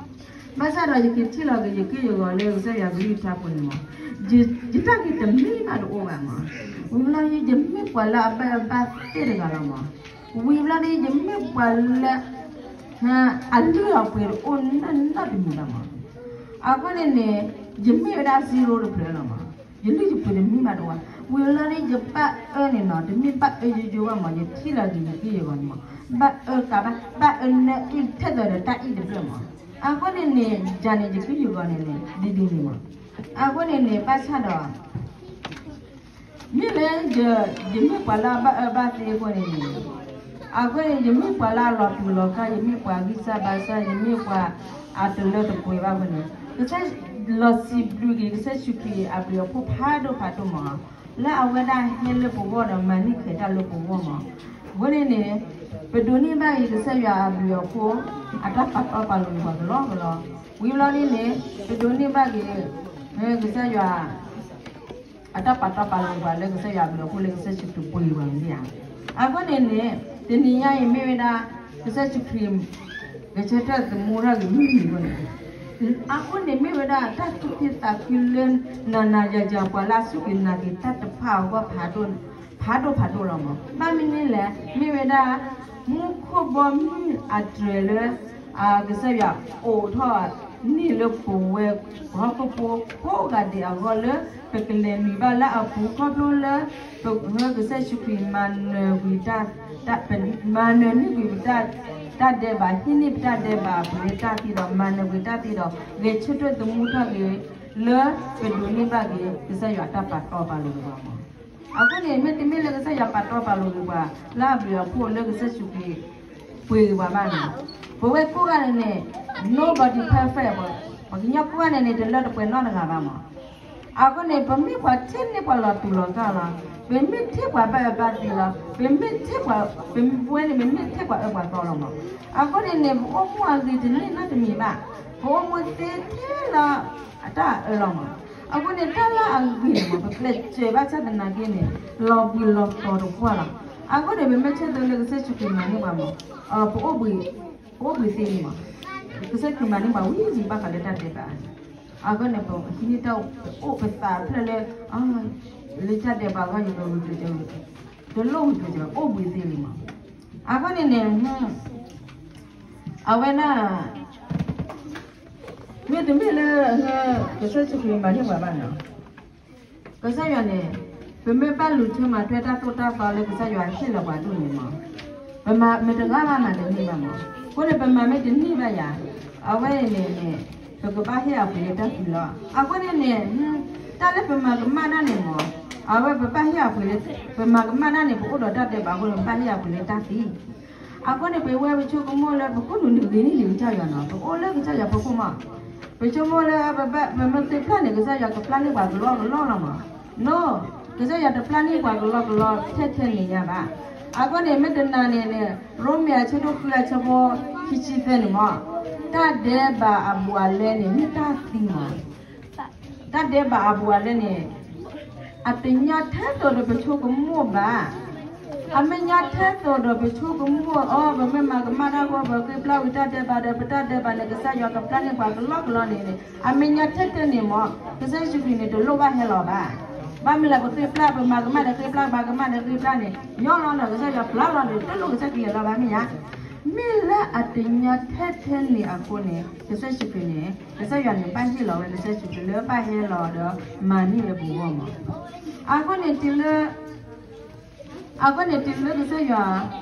ဘၣ်ဆၣ်ဒီးယက့ၤထံၣ်လီၤက့ၤယက့ၢ်ယဂီၤလၢကစၢ်ယွၤကလုၢ်ကထါပူၤန့ၣ်မး, ယတၢ်ဂ့ၤတမံၤဘၣ်တအိၣ်ဘၣ်မး. ဝံၤဘျီန့ၣ် ယမ့ၢ်ပှၤလၢအဘၣ်အၢဘၣ်သီတဂၤလီၤမး. ဝံၤဘျီန့ၣ် ယမ့ၢ်ပှၤလၢ အလုၢ်အပှ့ၤတအိၣ်နီတမံၤဘၣ်မး. အဃိန့ၣ်န့ၣ် ယမ့ၢ်ဝဲဒၣ် zero တဖျၢၣ်လီၤမး. ယလုၢ်ယပှ့ၤတမံၤဘၣ်တအိၣ်ဘၣ်. ဝံၤဘျီန့ၣ် ယဘၣ်အၢန့ၣ်နီၤ တမ့ၢ်ဘၣ်အၢယိယိဘၣ်မး, ယထံၣ်လီၤက့ၤယက့ၢ်ယဂီၤန့ၣ်မး, ဘၣ်အၢကးဘၣ် ဘၣ်အၢနၢအ့ၣ်ထဲသိးဒီးတၢ်အ့ၣ်တဖျၢၣ်မး. အဃိန့ၣ်န့ၣ် ယၤန့ၣ် ယက့ၢ်ယဂီၤန့ၣ်န့ၣ် ဒ်ဒ်န့ၣ်မး. အဃိန့ၣ်န့ၣ် ဘၣ်ဆၣ်ဒီး မ့ၢ်လၢ ယမ့ၢ်ပှၤလၢအဘၣ်အၢဘၣ်သီအဃိန့ၣ်န့ၣ်, အဃိန့ၣ် ယမ့ၢ်ပှၤလၢအလီၤတူာ်လီၤကာ်, ယမ့ၢ်ပှၤဂံၢ်စၢ်ဘါစၢ်, ယမ့ၢ်ပှၤအတလၢတပှဲၤဘၣ်အဃိန့ၣ်, ကစၢ်လီၤစံးဘျုးက့ၤ ကစၢ်ယ့ၣ်ၡူးခရံာ်အဘျုးအဖှိၣ်ဖးဒိၣ်ဖးဒိၣ်မး, လၢအဝဲဒၣ်ဟဲလၢပဂီၢ်ဒီးမၤန့ၢ်က့ၤတၢ်လၢပဂီၢ်မး. အဃိန့ၣ်န့ၣ် ပဒိးန့ၢ်ဘၣ်က့ၤ ကစၢ်ယွၤအဘျုးအဖှိၣ် အတၢ်ပာ်တီပာ်လိၤပှၤကလီကလီ. ဝံၤဘျီန့ၣ်န့ၣ် ပဒိးန့ၢ်ဘၣ်က့ၤ ကစၢ်ယွၤ အတၢ်ပာ်တီပာ်လိၤပှၤလၢကစၢ်ယွၤအဘျုးအဖှိၣ်လၢကစၢ်ယ့ၣ်ၡူးခရံာ်ပှ့ၤပှၤန့ၣ်ဧါ. အဃိန့ၣ်န့ၣ် တနံၤညါအံၤမ့ၢ်ဝဲဒၣ် ကစၢ်ယ့ၣ်ၡူးခရံာ် ဂဲၤဆၢထၢၣ်သမူထီၣ်က့ၤမုၢ်နံၤအဃိန့ၣ်, အဃိန့ၣ်မ့ၢ်ဝဲဒၣ်တၢ်သူၣ်ဖှံသးခုလၢ နၤနၤယၤယၤပှၤလၢအစူၢ်က့ၤနာ်က့ၤတၢ်တဖၣ်အဂီၢ် ဖးဒိၣ်ဖးဒိၣ်လီၤမး. ဘၣ်မနုၤလဲၣ်, မ့ၢ်ဝဲဒၣ် မူခိၣ်ဘီမုၢ်အတြဲၤလၢ ကစၢ်ယွၤအိးထီၣ်န့ၢ်လၢပဝဲ ပှၤဟီၣ်ခိၣ်ဖိကိးဂၤဒဲးအဂီၢ်လၢ ပကလဲၤနုာ်ဘၣ်လၢအပူၤခီဖျိလၢ ပကစၢ်ယ့ၣ်ၡူးခရံာ်မၤနၢၤကွံာ် မၤနၢၤန့ၢ်ကွံာ်ပတၢ်ဒဲးဘး, ဟံးန့ၢ်ပတၢ်ဒဲးဘးအပှ့ၤလၢတၢ်သံဒီး မၤနၢၤကွံာ်တၢ်သံဒီး ဂဲၤဆၢထၢၣ်သမူထီၣ်က့ၤ လၢပဒိးန့ၢ်ဘၣ်က့ၤ ကစၢ်ယွၤတၢ်ပာ်တီပာ်လိၤက့ၤပှၤမး. အဃိန့ၣ် မ့တမ့ၢ်လၢကစၢ်ယွၤပာ်တီပာ်လိၤက့ၤပှၤ လၢအဘျုးအဖှိၣ်လၢကစၢ်ယ့ၣ်ၡူးခရံာ် ပှ့ၤက့ၤပှၤဘၣ်န့ၣ်, ပဝဲကိးဂၤဒဲးန့ၣ် nobody perfect ပှၤကညီကိးဂၤဒဲးန့ၣ် တလၢတပှဲၤနီတဂၤဘၣ်မး. အဃိန့ၣ် ပမ့ၢ်ပှၤထဲန့ၢ်ပှၤလီၤတူာ်လီၤကာ်လီၤ, ပမ့ၢ်ထဲပှၤဘၣ်အၢဘၣ်သီလီၤ, ပမ့ၢ်ထဲပှၤ, ပဝဲန့ၣ် ပမ့ၢ်ထဲပှၤအၢပှၤသီလီၤမး. အဃိန့ၣ်န့ၣ် ပအိၣ်မူအဂ့ၤတန့ၢ်နီတမံၤဘၣ်, ပအိၣ်မူသ့ထဲလၢ အတၢ်အၢလီၤမး. အဃိန့ၣ် တၢ်လၢအဂ့ၤန့ၣ်မး ပပျဲစၢၤဘၣ်ဆၣ်သနာ်က့န့ၣ် လီၤဘှံးလီၤတီၤတပှၢ်လီၤ. အဃိန့ၣ် ပမ့ၢ်ဆၢထၢၣ်လၢကစၢ်ယ့ၣ်ၡူးခရံာ်မၤန့ၢ်ပှၤမး, ပအိၣ်ဘှံး, ပအိၣ်ဘှံးသ့လံမး. ကစၢ်ယ့ၣ်ၡူးခရံာ်မၤန့ၢ်ပှၤဝံၤလံဘၣ်ဃးလၢတၢ်ဒဲးဘး. အဃိန့ၣ် ပဟံးန့ၢ်တၢ်အိၣ်ပသးဖျၢၣ်လၢ လၢတၢ်ဒဲးဘးအဂီၢ် ယကဝံၤကျိၤ, တလိၣ်ဝံၤကျိၤ အိၣ်ဘှံးသ့လံမး. အဃိန့ၣ်န့ၣ် အဝဲဒၣ် မ့တမ့ၢ်လၢ ကစၢ်ယ့ၣ်ၡူးခရံာ်မၤန့ၢ်ပှၤဘၣ်န့ၣ်, ကစၢ်ယွၤန့ၣ် ပမ့ၢ်ဘၣ်လူၤထွဲမၤထွဲတၢ်သိၣ်တၢ်သီလၢကစၢ်ယွၤဟ့ၣ်လီၤပှၤဒိၣ်န့ၣ်မး, ပမၤမ့ၢ်တဂၤဘၣ်မၤတန့ၢ်ဘၣ်မး. အဃိန့ၣ် ပမၤမ့ၢ်တန့ၢ်ဘၣ်ယၤ, အဝဲအံၤန့ၣ်န့ၣ် ပကဘၣ်ဟ့ၣ်အပှ့ၤလၢတၢ်သံလီၤ. အဃိန့ၣ်န့ၣ် တၢ်လၢပမၤကမၣ်တၢ်န့ၣ်မး, အဝဲပဘၣ်ဟ့ၣ်အပှ့ၤလၢ, ပမၤကမၣ်တၢ်န့ၣ် ပအိၣ်ဒီးတၢ်ဒဲးဘးအဃိန့ၣ် ပဘၣ်ဟ့ၣ်အပှ့ၤလၢတၢ်သံ. အဃိန့ၣ် ပဝဲပဆိကမိၣ်လၢပခိၣ်နူာ်န့ၣ်ဂ့ၤန့ၢ်ဒံးကစၢ်ယွၤနီၤ, ပအိၣ်လၢကစၢ်ယွၤဖီခိၣ်မး, ပဆိကမိၣ်လၢ ပမ့ၢ်သ့ၣ်ပျၢ်န့ၣ် ကစၢ်ယွၤကပျၢ်န့ၢ်ပှၤကလီကလီလီၤမး. နီၤ, ကစၢ်ယွၤတပျၢ်န့ၢ်ပှၤကလီကလီထဲထဲန့ၣ်ညါဘၣ်. အဃိန့ၣ် မ့ၢ်တနာ်န့ၣ်န့ၣ် ရိမ့ၤအဆၢဒိၣ်ဃုအဆၢဖိခံဆံသၢန့ၣ်မး, တၢ်ဒဲးဘးအဘူးအလဲန့ၣ် မ့ၢ်တၢ်သံမး. တၢ်ဒဲးဘးအဘူးအလဲန့ၣ် အတညီထဲသိးဒီးပဆိကမိၣ်ဘၣ်. အမ့ၢ်ညီထဲသိးဒီးပဆိကမိၣ်အီၤ, ပမ့ၢ်မၤကမၣ်တၢ်အဃိ ပဃ့ပျၢ်ဝံၤတၢ်ဒဲးဘးဒီး ပတၢ်ဒဲးဘးန့ၣ် ကစၢ်ယွၤကပျၢ်န့ၢ်ပှၤကလီကလီန့ၣ်န့ၣ် အမ့ၢ်ညီထဲသိးန့ၣ်မး ကစၢ်ယ့ၣ်ၡူးခရံာ်န့ၣ် တလိၣ်ဘၣ်ဟဲလီၤဘၣ်. ဘၣ်မနုၤလဲၣ် ပဃ့ပျၢ် ပမၤကမၣ်ဒီးဃ့ပျၢ် မၤကမၣ်ဒီးဃ့ပျၢ်န့ၣ် ညီလီၤနီၤ ကစၢ်ယွၤပျၢ်လီၤန့ၣ် တလိၣ်ကစၢ်ခရံာ်အလီၢ်ဘၣ်မ့ၢ်ဧါ. မ့ၢ်လၢအတညီထဲထဲန့ၣ်အဃိန့ၣ် ကစၢ်ယ့ၣ်ၡူးခရံာ်န့ၣ် ကစၢ်ယွၤန့ၣ် ဘၣ်ဟ့ၣ်လီၤဝဲကစၢ်ယ့ၣ်ၡူးခရံာ်လၢဘၣ်ဟဲလီၤဒီးမၤန့ၢ်ဝဲပဂီၢ်မး. အဃိန့ၣ်တုၤလၢ အဃိန့ၣ်တုၤလၢကစၢ်ယွၤ,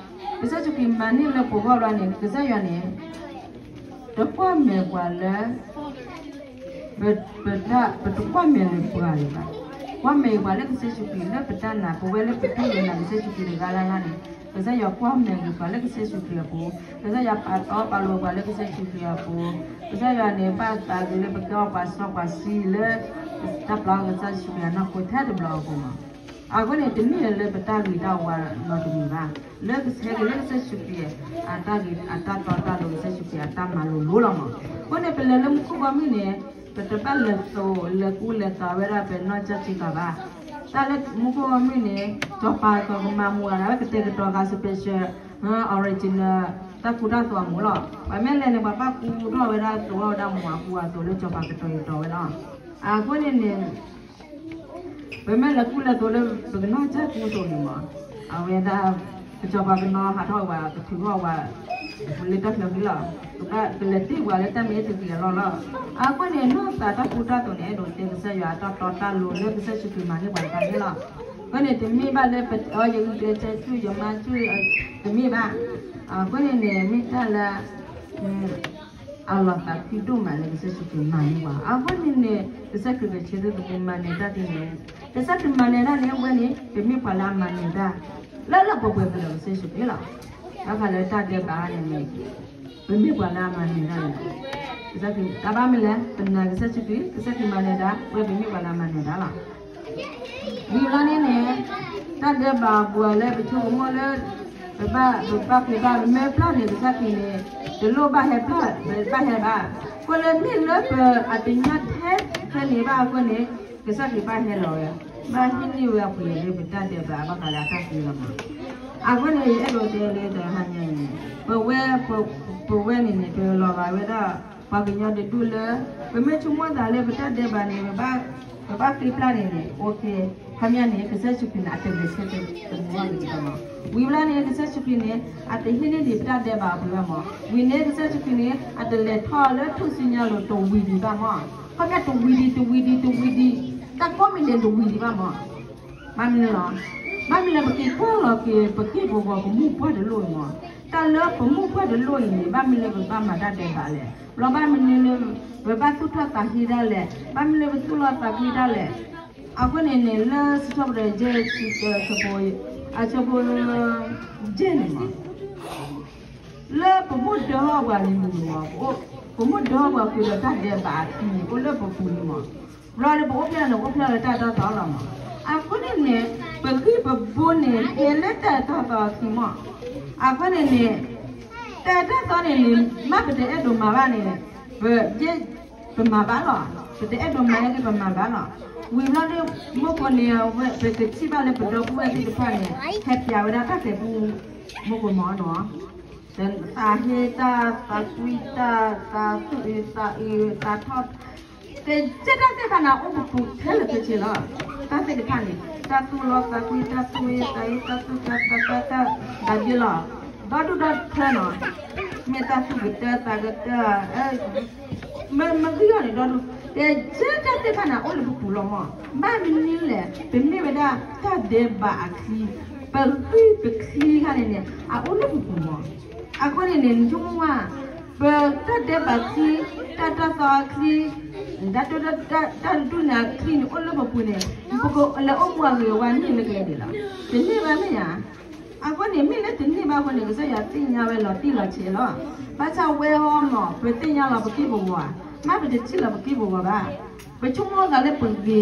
ကစၢ်ယ့ၣ်ၡူးခရံာ်မၤန့ၢ်လၢပဂီၢ်ဘျီန့ၣ် ကစၢ်ယွၤန့ၣ် တကွၢ်မဲာ်ပှၤလၢ ပတ ပတကွၢ်မဲာ်လၢပှၤဂၤဘၣ်. ကွၢ်မဲာ်ပှၤလၢကစၢ်ယ့ၣ်ၡူးခရံာ်လၢပတၢ်နာ် ပဝဲလၢပတူၢ်လိာ်နာ်ကစၢ်ယ့ၣ်ၡူးခရံာ်တဂၤလၢ်လၢ်န့ၣ် ကစၢ်ယွၤကွၢ်မဲာ်ဂ့ၤပှၤလၢကစၢ်ယ့ၣ်ၡူးခရံာ်အပူၤ, ကစၢ်ယွၤပာ်တီပာ်လိၤပှၤလၢကစၢ်ယ့ၣ်ၡူးခရံာ်အပူၤ, ကစၢ်ယွၤန့ၣ် ဘၣ်သးဂ့ၤလၢပကဲပှၤစီပှၤဆှံလၢ တၢ်ပျၢ်ကစၢ်ယ့ၣ်ၡူးခရံာ်အနီၢ်ခိထဲတဘျီအပူၤမး. အဃိန့ၣ် တမ့ၢ်လၢပတၢ်ဂ့ၤတၢ်ဝါနီတမံၤဘၣ်, လၢကဆဲက့ၤလၢကစၢ်ယ့ၣ်ၡူးခရံာ် အတၢ်ဂ့ၤအတၢ်တီတၢ်လိၤ ကစၢ်ယ့ၣ်ၡူးခရံာ်အတၢ်မၤလိၤလိၤလီၤမး. အဃိန့ၣ် ပလဲၤလၢမူခိၣ်ဘီမုၢ်န့ၣ် ပတဘၣ်လဲၤသိးလဲၤကူလဲၤသိးဝဲဒၣ်ပနီၢ်ကစၢ်ထံကီၢ်ဘၣ်. တၢ်လၢမူခိၣ်ဘီမုၢ်န့ၣ် စီၤပၤကမၤမူၤအသးဝဲကတဲာ်ကတီၤဃာ် special, original တၢ်ကူတၢ်သိးအမူၤလီၤ. ပှၤမ့ၢ်လဲၤန့ၣ် ပှၤဘၣ်ကူထီၣ်ဝဲဒၣ်သိးထီၣ်ဝဲဒၣ်မူၤအကူအသိးလၢစီၤပၤကတီၤကတီၤဝဲလီၤ. အဃိန့ၣ်န့ၣ် ပမ့ၢ်လဲၤကူလဲၤသိးလၢပကနီၢ်ကစၢ်ကူသိးန့ၣ်မး, အဝဲဒၣ် ကစီၤပၤကနီၤဟးထီၣ်ဝဲ ကထုးထီၣ်ဝဲ လၢတၢ်ချၢဃံလီၤ. ကလဲၤတ့ၢ်ပှၤလၢတၢ်မ့ၢ်တဂ့ၤအလီၢ်လီၤ. အဃိန့ၣ် နီၢ်သးတၢ်ကူတၢ်သိးန့ၣ် အဲၣ်ဒိးတဲကစၢ်ယွၤအတၢ်တီတၢ်လိၤလၢကစၢ်ယ့ၣ်ၡူးခရံာ်မၤန့ၢ်ပှၤတဖၣ်န့ၣ်လီၤ. အဃိန့ၣ် တမ့ၢ်ဘၣ်လၢပအီယဂံၢ်ကျဲးစၢးဆူၣ်ယမါဆူၣ် တမ့ၢ်ဘၣ်. အဃိန့ၣ်န့ၣ် မ့ၢ်တၢ်လၢ အလီၤသးကွံဒိၣ်မးလၢကစၢ်ယ့ၣ်ၡူးခရံာ်မၤန့ၢ်ပှၤ. အဃိန့ၣ်န့ၣ် ကစၢ်ခရံာ်ကဆၢထၢၣ်သပှၢ်မၤနၢၤတၢ်ဒ်န့ၣ်, ကစၢ်ခရံာ်မၤနၢၤတၢ်န့ၣ် အဝဲန့ၣ် ပမ့ၢ်ပှၤလၢအမၤနၢၤတၢ် လၢလၢပှဲၤပှဲၤကဒီးကစၢ်ယ့ၣ်ၡူးခရံာ်လီၤ. ဘၣ်ဃးလၢတၢ်ဒဲးဘးန့ၣ်န့ၣ် ပမ့ၢ်ပှၤလၢအမၤနၢၤတၢ်န့ၣ် ကစၢ်ခရံာ် တၢ်ဘၣ်မနုၤလဲၣ် ပနာ်ကစၢ်ယ့ၣ်ၡူးခရံာ် ကစၢ်ခရံာ်မၤနၢၤတၢ် ဝဲပမ့ၢ်ပှၤလၢအမၤနၢၤတၢ်လီၤ. ဝံၤလီၤန့ၣ်န့ၣ် တၢ်ဒဲးဘးပှၤလၢပဆိကမိၣ်လၢ ပဘၣ် ပဘၣ်ဃ့ဘၣ် ပမ့ၢ်ပျၢ်န့ၣ် ကစၢ်ခရံာ်န့ၣ် တလိၣ်ဘၣ်ဟဲပျၢ် ပဘၣ်ဟဲဘၣ်. အဃိလၢမ့ၢ်လၢပအတညီထဲထဲန့ၣ်ဘၣ်အဃိန့ၣ် ကစၢ်ခရံာ်ဘၣ်ဟဲလီၤဝဲ ဘၣ်ဟံးန့ၢ်ဝဲအပှ့ၤလၢပတၢ်ဒဲးဘး ဘၣ်ဃးလၢအတၢ်ဃ့လီၤမး. အဃိန့ၣ် ယအဲၣ်ဒိးတဲလၢတဟါညါအံၤန့ၣ် ပဝဲ ပဝဲန့ၣ်န့ၣ် ပလီၤဂာ်ဝဲဒၣ် ပှၤကညီတဒူၣ်လၢ ပမ့ၢ်ဆိကမိၣ်သးလၢပတၢ်ဒဲးဘးန့ၣ် ပဘၣ် ပဘၣ်ဃ့ပျၢ်န့ၣ်န့ၣ် အိၣ်ခ့ ခီပညီန့ၣ် ကစၢ်ယ့ၣ်ၡူးခရံာ်န့ၣ် အတဂဲၤဆၢထၢၣ်တမူဘၣ်ဂ့ၤတဘၣ်မး. ဝံၤဘျီန့ၣ် ကစၢ်ယ့ၣ်ၡူးခရံာ်န့ၣ် အတဟံးန့ၢ်ဒံးပတၢ်ဒဲးဘးအပှ့ၤဘၣ်မး. ဝံၤန့ၣ် ကစၢ်ယ့ၣ်ၡူးခရံာ်န့ၣ် အတလဲၤထီၣ်လၢထူၣ်စုညါလိၤတဝံၤဒံးဘၣ်မး. ခီပညီတဝံၤဒံး တဝံၤဒံး တဝံၤဒံး တၢ်ကိးမံၤဒဲးတဝံၤဒံးဘၣ်မး. ဘၣ်မနုၤလဲၣ်, ဘၣ်မနုၤလၢပက့ၤကွၢ်လီၤက့ၤ ပက့ၢ်ပဂီၤပမိၢ်ပှၢ်တလိၣ်အံၤမး. တၢ်လၢပမိၢ်ပှၢ်တလိၣ်အံၤန့ၣ် ဘၣ်မနုၤလၢပဘၣ်မၤတၢ်ဒဲးဘးလဲၣ်. ဘျီဘၣ်မနုၤလၢ ပဘၣ်သူၣ်ထီၣ်သးဟ့တၢ်လဲၣ်, ဘၣ်မနုၤလၢပသူၣ်လီၤသးကွံတၢ်လဲၣ်. အဃိန့ၣ်န့ၣ် လၢစံးထီၣ်ပတြၢၤယဲၢ်ဆံတၢ အဆၢဖိ အဆၢဖိ ယဲၢ်န့ၣ်မး လၢပမိၢ်ဒၢထီၣ်ပှၤန့ၣ်မး, ပမိၢ်ဒၢထီၣ်ပှၤဃုာ်ဒီးတၢ်ဒဲးဘးအခံန့ၣ် အိၣ်လၢပပူၤန့ၣ်မး. ဘျီလၢပအိၣ်ဖျဲၣ်န့ၣ် အိၣ်ဖျဲၣ်လၢတၢ်တီတီလီၤမး. အဃိန့ၣ်န့ၣ် ပဂံၢ်ပဘါန့ၣ် ဟဲလၢတၢ်တီတီအခံမး. အဃိန့ၣ်န့ၣ် တၢ်တီတီန့ၣ်န့ၣ် မ့ၢ်ပတအဲၣ်ဒိးမၤဘၣ်န့ၣ် ပ ပမၤဘၣ်လီၤ. ပတအဲၣ်ဒိးမၤလၢက့ၤ ပမၤဘၣ်လီၤ. ဝံၤဘျီဒီး မုၢ်ကိန့ၣ် ပကထံၣ်ဘၣ်လၢပဒီပုၢ်ဝဲၢ်သ့ၣ်တဖၣ်န့ၣ် ဟဲပျးဝဲဒၣ်တၢ်ကဲပူ မုၢ်ကိမးနီၤ. သးဟ့တၢ် သးကွံတၢ် သးသူၣ်အုးသးအုး သးထီၣ် ကဲ ကဲတၢ်သ့ၣ်တဖၣ်န့ၣ် အိၣ်ပပူၤထဲလၢာ်ခဲဆ့လီၤ. တၢ်သ့ၣ်တဖၣ်န့ၣ် တၢ်သူၣ်လီၤသးကွံ တၢ်သူၣ်အုးသးအုး တၢ်သူၣ်ကဲ တၢ်ကဲ တၢ် တၢ်ဒ်လီၤ. ဒီဒူၣ်ဒီထၢနီၤ. မ့ၢ်တၢ်သူၣ်ကတၢ သးကတၢ မ့ၢ် မ့ၢ်ဂံၢ်အီၤန့ၣ် ဒီဒူၣ် ကဲ ကဲတၢ်သ့ၣ်တဖၣ်န့ၣ် အိၣ်လၢပပူၤလီၤမး. ဘၣ်မနုၤလဲၣ် ပမ့ၢ်ဝဲဒၣ်တၢ်ဒဲးဘးအချံ, ပဂံၢ်ပချံခါန့ၣ်န့ၣ် အအိၣ်လၢပပူၤမး. အဃိန့ၣ်န့ၣ် နဆိကမိၣ်ဝဲ ပတၢ်ဒဲးဘးချံ, တၢ်တီတီအချံ, တၢ်တဒူၣ်န့ၣ်အချံန့ၣ် အိၣ်လၢပပူၤန့ၣ် ပကလဲၤအိၣ်မူအဂ့ၤဝါန့ၢ်လၢကျဲဒံးလီၤ. တန့ၢ်ဘၣ်မ့ၢ်ဧါ. အဃိန့ၣ် မ့ၢ်လၢတန့ၢ်ဘၣ်အဃိန့ၣ် ကစၢ်ယွၤသ့ၣ်ညါဝဲလီၤတံၢ်လီၤဆဲးလီၤ. ဘၣ်ဆၣ်ဝဲဟီမး ပသ့ၣ်ညါလီၤပက့ၢ်ပဂီၤဧါ, မ့ၢ်ပတထံၣ်လီၤပက့ၢ်ပဂီၤဘၣ်. ပဆိကမိၣ်သးလၢပဂ့ၤ,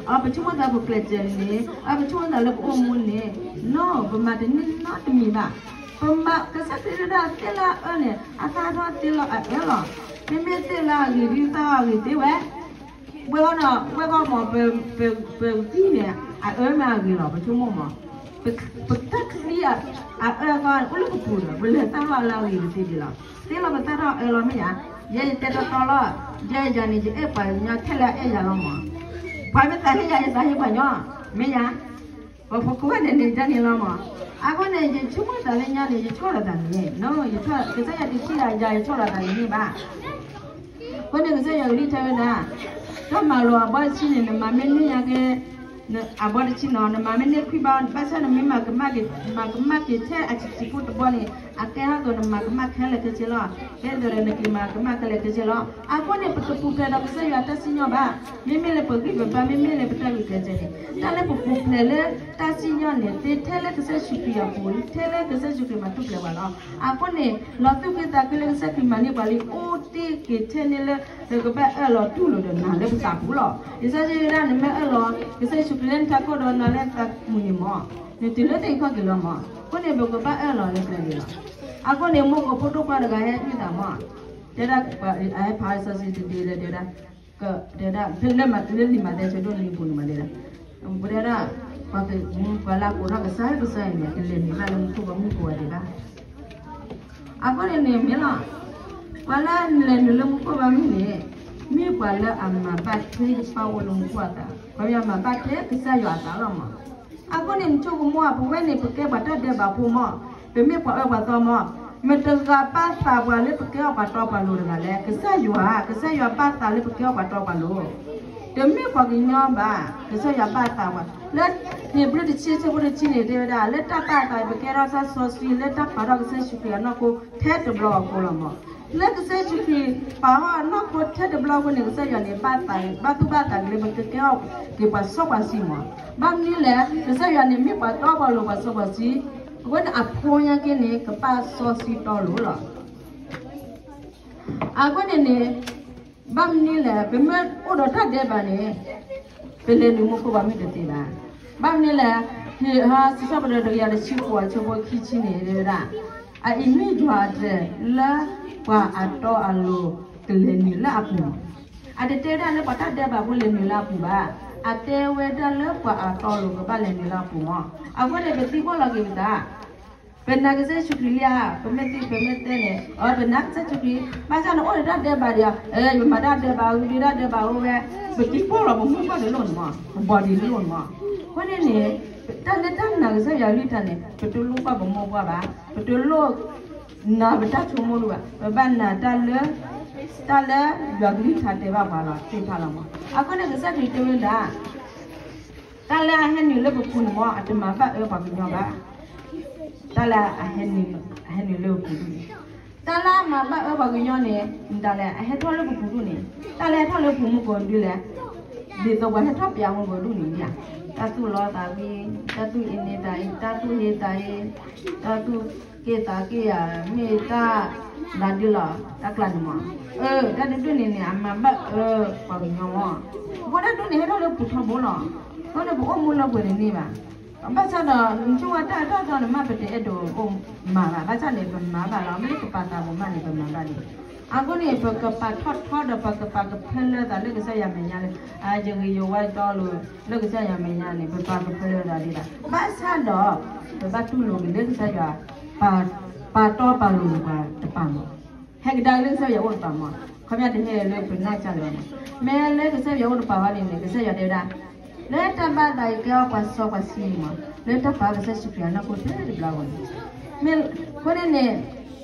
အပဆိကမိၣ်သးပကျဲးစၢးန့ၣ်, အပဆိကမိၣ်သးလၢပအိၣ်မူန့ၣ်, နီၢ် ပမၤတန့ၢ်နီတမံၤဘၣ်. ပမၤ ကစၢ်ခရံာ်ဒၣ်သ့ၣ်လၢအအၢန့ၣ် အသၣ်ထီၣ်သ့လီၤအအၢလီၤ. မ့မ့ၢ်သ့ၣ်လၢအဂ့ၤဒုးသၣ်အဂ့ၤသ့ဝဲ ဝဲဃီနီၤ ဝဲဃီမး ပ ပဂံၢ်န့ၣ် အအၢမ့ၢ်အဂ့ၤလီၤ ပဆိကမိၣ်မး. ပတၢ်ချံအအၢဃီ အိၣ်လၢပပူၤဒီး ပလဲၤသၣ်ထီၣ်အလၢအဂ့ၤကသ့ဒံးလီၤ. သ့လီၤပသၣ်ထီၣ်အအၢလီၤမ့ၢ်ဧါ. ယဲယတဲတီတီလီၤ. ယဲယၤန့ၣ် ယအဲၣ်ပှၤကညီထဲလၢအအဲၣ်ယၤလီၤမး. ပှၤမ့ၢ်သးဟ့ယၤ ယသးဟ့ပှၤကညီ မ့ၢ်ဧါ. ပဖိခွါန့ၣ်န့ၣ်တၢ်န့ၣ်လီၤမး. အဃိန့ၣ် ယဆိကမိၣ်သးလၢညါန့ၣ် ယဆီၣ်လီၤသးန့ၣ်, ကစၢ်ယွၤတထံၣ်ယၤ ယဆီၣ်လီၤသးန့ၣ်န့ၣ်ဘၣ်. အဃိန့ၣ်ကစၢ်ယွၤကလုၢ်တဲဝဲဒၣ်, တၢ်မၤလိာ်အဘီတဆံန့ၣ် နမၤမ့ၢ်န့ၢ်ညါက့ အဘီတဆံနီၤ, နမၤမ့ၢ်န့ၢ်ခွံဘီ ဘၣ်ဆၣ်နမ့ၢ်မၤကမၣ်က့ၤ, မၤကမၣ်က့ၤထဲအဆံးဆံးဖိတဘီန့ၣ် အကဲထီၣ်သိးနမၤကမၣ်ခဲလၢာ်ခဲဆ့လီၤ. ကဲသိးဒီးနက့ၤမၤကမၣ်ခဲလၢာ်ခဲဆ့လီၤ. အဃိန့ၣ် ပတပူၤဖျဲးဒီးကစၢ်ယွၤတၢ်စံၣ်ညီၣ်ဘၣ်. မ့မ့ၢ်လၢပဂံၢ်ပဘါ မ့မ့ၢ်လၢပတၢ်ဂုာ်ကျဲးစၢးန့ၣ် တၢ်လၢပပူၤဖျဲးလၢတၢ်စံၣ်ညီၣ်န့ၣ် သ့ထဲလၢကစၢ်ယ့ၣ်ၡူးခရံာ်အပူၤ, ထဲလၢကစၢ်ယ့ၣ်ၡူးခရံာ်မၤထူၣ်ဖျဲးပှၤလီၤ. အဃိန့ၣ် လီၤသူၣ်က့သးက့လၢကစၢ်ခရံာ်မၤန့ၢ်ပှၤလံ အိၣ်တ့ၢ်က့ၤထဲန့ၣ်လၢ နကဘၣ်အၢၣ်လီၤတူၢ်လိာ်ဒီးနၤလၢပသးပူၤလီၤ. လံာ်စီဆှံတဲဒၣ် နမ့ၢ်အၢၣ်လီၤကစၢ်ယ့ၣ်ၡူးခရံာ်လၢနထးခိၣ်ဒီးနၤလၢနသးပူၤန့ၣ်မး, နတုၤလၢတၢ်အံၤခီၣ်က့ၤလီၤမး. အဃိန့ၣ် ပကဘၣ်အၢၣ်လီၤလၢကျဲဒၣ်လီၤ. အဃိန့ၣ် မိၢ်ကအိၣ်ဖိဒိၣ်ခွါတဂၤဟဲအုၣ်သးမး, တဲဒၣ် အဟဲဖးအစီဆှံတဒ့ဒီး တဲဝဲဒၣ်, တဲဒၣ် ဖဲလၢမး လၢလံာ်မးသဲဆၢဒိၣ်နွံပူၤန့ၣ်မး တဲဒၣ်, တဲဒၣ် ပှၤကမူပှၤလၢအကိးထီၣ်ကစၢ်ကစၢ်အံၤန့ၣ် ကလဲၤနုာ်ဘၣ်လၢမူခိၣ်ဘီမုၢ်ကိးဂၤဒဲးဘၣ်. အဃိန့ၣ်န့ၣ်မ့ၢ်လီၤ, ပှၤလၢအလဲၤနုာ်လၢမူခိၣ်ဘီမုၢ်န့ၣ် မ့ၢ်ပှၤလၢအမၤဘၣ်ထဲယပၢ်အိၣ်လၢမူခိၣ်အသး, ပှၤမၤဘၣ်ထဲကစၢ်ယွၤအသးလီၤမး. အဃိန့ၣ် နဆိကမိၣ်ဧါ, ပဝဲန့ၣ် ပကဲပှၤတၢ်ဒဲးဘးဖိမး, ပမ့ၢ်ပှၤအၢပှၤသီမး, မတဂၤဘၣ်သးပှၤလၢပကဲအီၣ်ပှၤတီပှၤလိၤတဂၤလဲၣ်. ကစၢ်ယွၤ, ကစၢ်ယွၤဘၣ်သးလၢပကဲအီၣ်ပှၤတီပှၤလိၤ, တမ့ၢ်ပှၤကညီဘၣ်. ကစၢ်ယွၤဘၣ်သးပှၤ, လၢဟ့းဘြံၤတဆံ ဆၢဖိတဆံန့ၣ် တဲဝဲဒၣ် လၢတၢ်ဘၣ်သး ပကဲထီၣ်တၢ်စီဆှံ လၢတၢ်ပာ်ထီၣ်ကစၢ်ယ့ၣ်ၡူးခရံာ်အနီၢ်ခိထဲတဘျီအဃိလီၤမး. လၢကစၢ်ယ့ၣ်ၡူးခရံာ်ပာ်ထီၣ်အနီၢ်ခိထဲတဘျီအဃိန့ၣ် ကစၢ်ယွၤန့ၣ် ဘၣ်သး ဘၣ်သူၣ်ဘၣ်သးက့ၤလၢပကကဲထီၣ်က့ၤပှၤစီပှၤဆှံမး. ဘၣ်မနုၤလဲၣ်, ကစၢ်ယွၤန့ၣ် မ့ၢ်ပှၤတီပှၤလိၤပှၤစီပှၤဆှံ, အဝဲန့ၣ်အဖိညါက့န့ၣ် ကဘၣ်စီဆှံတီလိၤလီၤ. အဃိန့ၣ်န့ၣ် ဘၣ်မနုၤလဲၣ်, ပမ့ၢ်အိၣ်ဒီးတၢ်ဒဲးဘးန့ၣ် ပလဲၤနုာ်မူခိၣ်ဘီမုၢ်တသ့ဘၣ်. ဘၣ်မနုၤလဲၣ်, ဟ့းဟါ စံးထီၣ်ပတြၢၤတကယၤတဆံဃိး အဆၢဖိခံဆံန့ၣ် တဲဝဲဒၣ်, အအံၤမ့ၢ်ယွၤအတြဲၤလၢပှၤအတီအလိၤကလဲၤနုာ်လၢအပူၤလီၤ. အတတဲဝဲဒၣ်လၢပှၤတၢ်ဒဲးဘးဖိလဲၤနုာ်လၢအပူၤဘၣ်. အတဲဝဲဒၣ်လၢပှၤအတီအလိၤကဘၣ်လဲၤနုာ်လၢအပူၤမး. အဃိန့ၣ် ပသံကွၢ်လီၤက့ၤပသး ပနာ်ကစၢ်ယ့ၣ်ၡူးခရံာ်လံဧါ, ပမ့ၢ်သံ ပမ့ၢ်တဲန့ၣ် အၢ ပနာ်ကစၢ်ယ့ၣ်ၡူးခရံာ်, ဘၣ်ဆၣ်န့ၣ်အိၣ်ဒီးတၢ်ဒဲးဘးဒီး အဲ ယမၤတၢ်ဒဲးဘး ဒုးတၢ်ဒဲးဘးအိၣ်ဝဲ, ပသံကွၢ်လီၤပမိၢ်ပှၢ်တလိၣ်န့ၣ်မး, ပဘီဒံးတလိၣ်န့ၣ်မး. အဃိန့ၣ်န့ၣ် တၢ်လၢတၢ်နာ်ကစၢ်ယွၤကလုၢ်ကထါန့ၣ် ပတလိၣ်ကွၢ်ပမိၢ်ပှၢ်ဘၣ်, ပတလိၣ်နာ်ပတၢ်ဆိကမိၣ်ဒိၣ်ဘၣ်, ပဘၣ်နာ်တၢ်လၢ တၢ်လၢယွၤကလုၢ်ကထါတဲဘၣ်ပှၤလီၤ သ့ၣ်တဖၣ်လီၤမး. အဃိန့ၣ် ကစၢ်ခရံာ်တဲဝဲဒၣ် တၢ်လၢအဟဲနုာ်လၢပပူၤန့ၣ်မး အတမၤဘၣ်အၢပှၤကညီဘၣ်. တၢ်လၢအဟဲနုာ် အဟဲနုာ်လၢပပူၤဒၣ်န့ၣ်, တၢ်လၢအမၤဘၣ်အၢပှၤကညီန့ၣ် မတၤလဲၣ်, အဟဲထီၣ်လၢပပူၤဒၣ်န့ၣ်, တၢ်လၢဟဲထီၣ်လၢပပူၤမုၢ်ကိးဒုလဲၣ်, ဒ်သိးပှၤဟဲထီၣ်ပျးမုၢ်ကိးဒၣ်န့ၣ်ဧါ, တၢ်သူၣ်လီသးကွံ, တၢ်သူၣ်အ့န့သးအ့, တၢ်သူၣ်ဟ့သးဟ့, တၢ်သူၣ်က့ၣ်သးက့ၣ်ဧါ, မ့ၢ်တၢ်ဘျးဒုလီၤ တၢ်ကျါန့ၣ်မး. အၢ တၢ်ဒုဒုန့ၣ်န့ၣ် အမၤဘၣ်အၢပှၤကညီမး. အဃိတၢ်ဒုန့ၣ်ဟဲထီၣ်လၢပူၤထီဘိလီၤ. အဃိန့ၣ် ပအိၣ်မူလၢပှဲၤန့ၣ်န့ၣ်ဘၣ်. ဘၣ်ဆၣ်ဒီး နဆိကမိၣ်တၢ်အၢတၢ်သီန့ၣ် မ့ၢ်ပတအဲၣ်ဒိးအိၣ်မၤဘၣ်. ဘၣ်ဆၣ်န့ၣ် ပမၤဘၣ်လီၤ. မ့ၢ်လၢပပာ်သးပမၣ်န့ၣ် ပမၤဘၣ်ဒံး. အဃိန့ၣ် ပကပာ်ထီၣ်ထီဒီး ပကပာ်ကဖၢလၢသးလၢကစၢ်ယွၤမဲာ်ညါလၢ အယဂ့ၤယဝါတီလိၤ လၢကစၢ်ယွၤမဲာ်ညါန့ၣ် ပပာ်ကဖၢလၢသးဒံးဘၣ်. ဘၣ်ဆၣ်ဒီး ပဘၣ်တူၢ်လိာ်က့ၤလၢကစၢ်ယွၤ ပာ်တီပာ်လိၤပှၤတပၤမး. ဟဲကဒါလၢကစၢ်ယွၤအိၣ်တပၤမး. ခီပညီတဟဲလၢပနာ်ကစၢ်လၢၤဘၣ်မး. မ့ၢ်လၢကစၢ်ယွၤအိၣ်တပၤဘၣ်န့ၣ်န့ၣ် ကစၢ်ယွၤတဲဝဲဒၣ် လၢတၢ်ဘၣ်သးအံၤကဲအီၣ်ပှၤစီပှၤဆှံန့ၣ်မး လၢတၢ်ပာ်ကစၢ်ယ့ၣ်ၡူးခရံာ်အနီၢ်ခိထဲတဘျီအဂီၢ်န့ၣ်. မ့ၢ်အဃိန့ၣ်န့ၣ်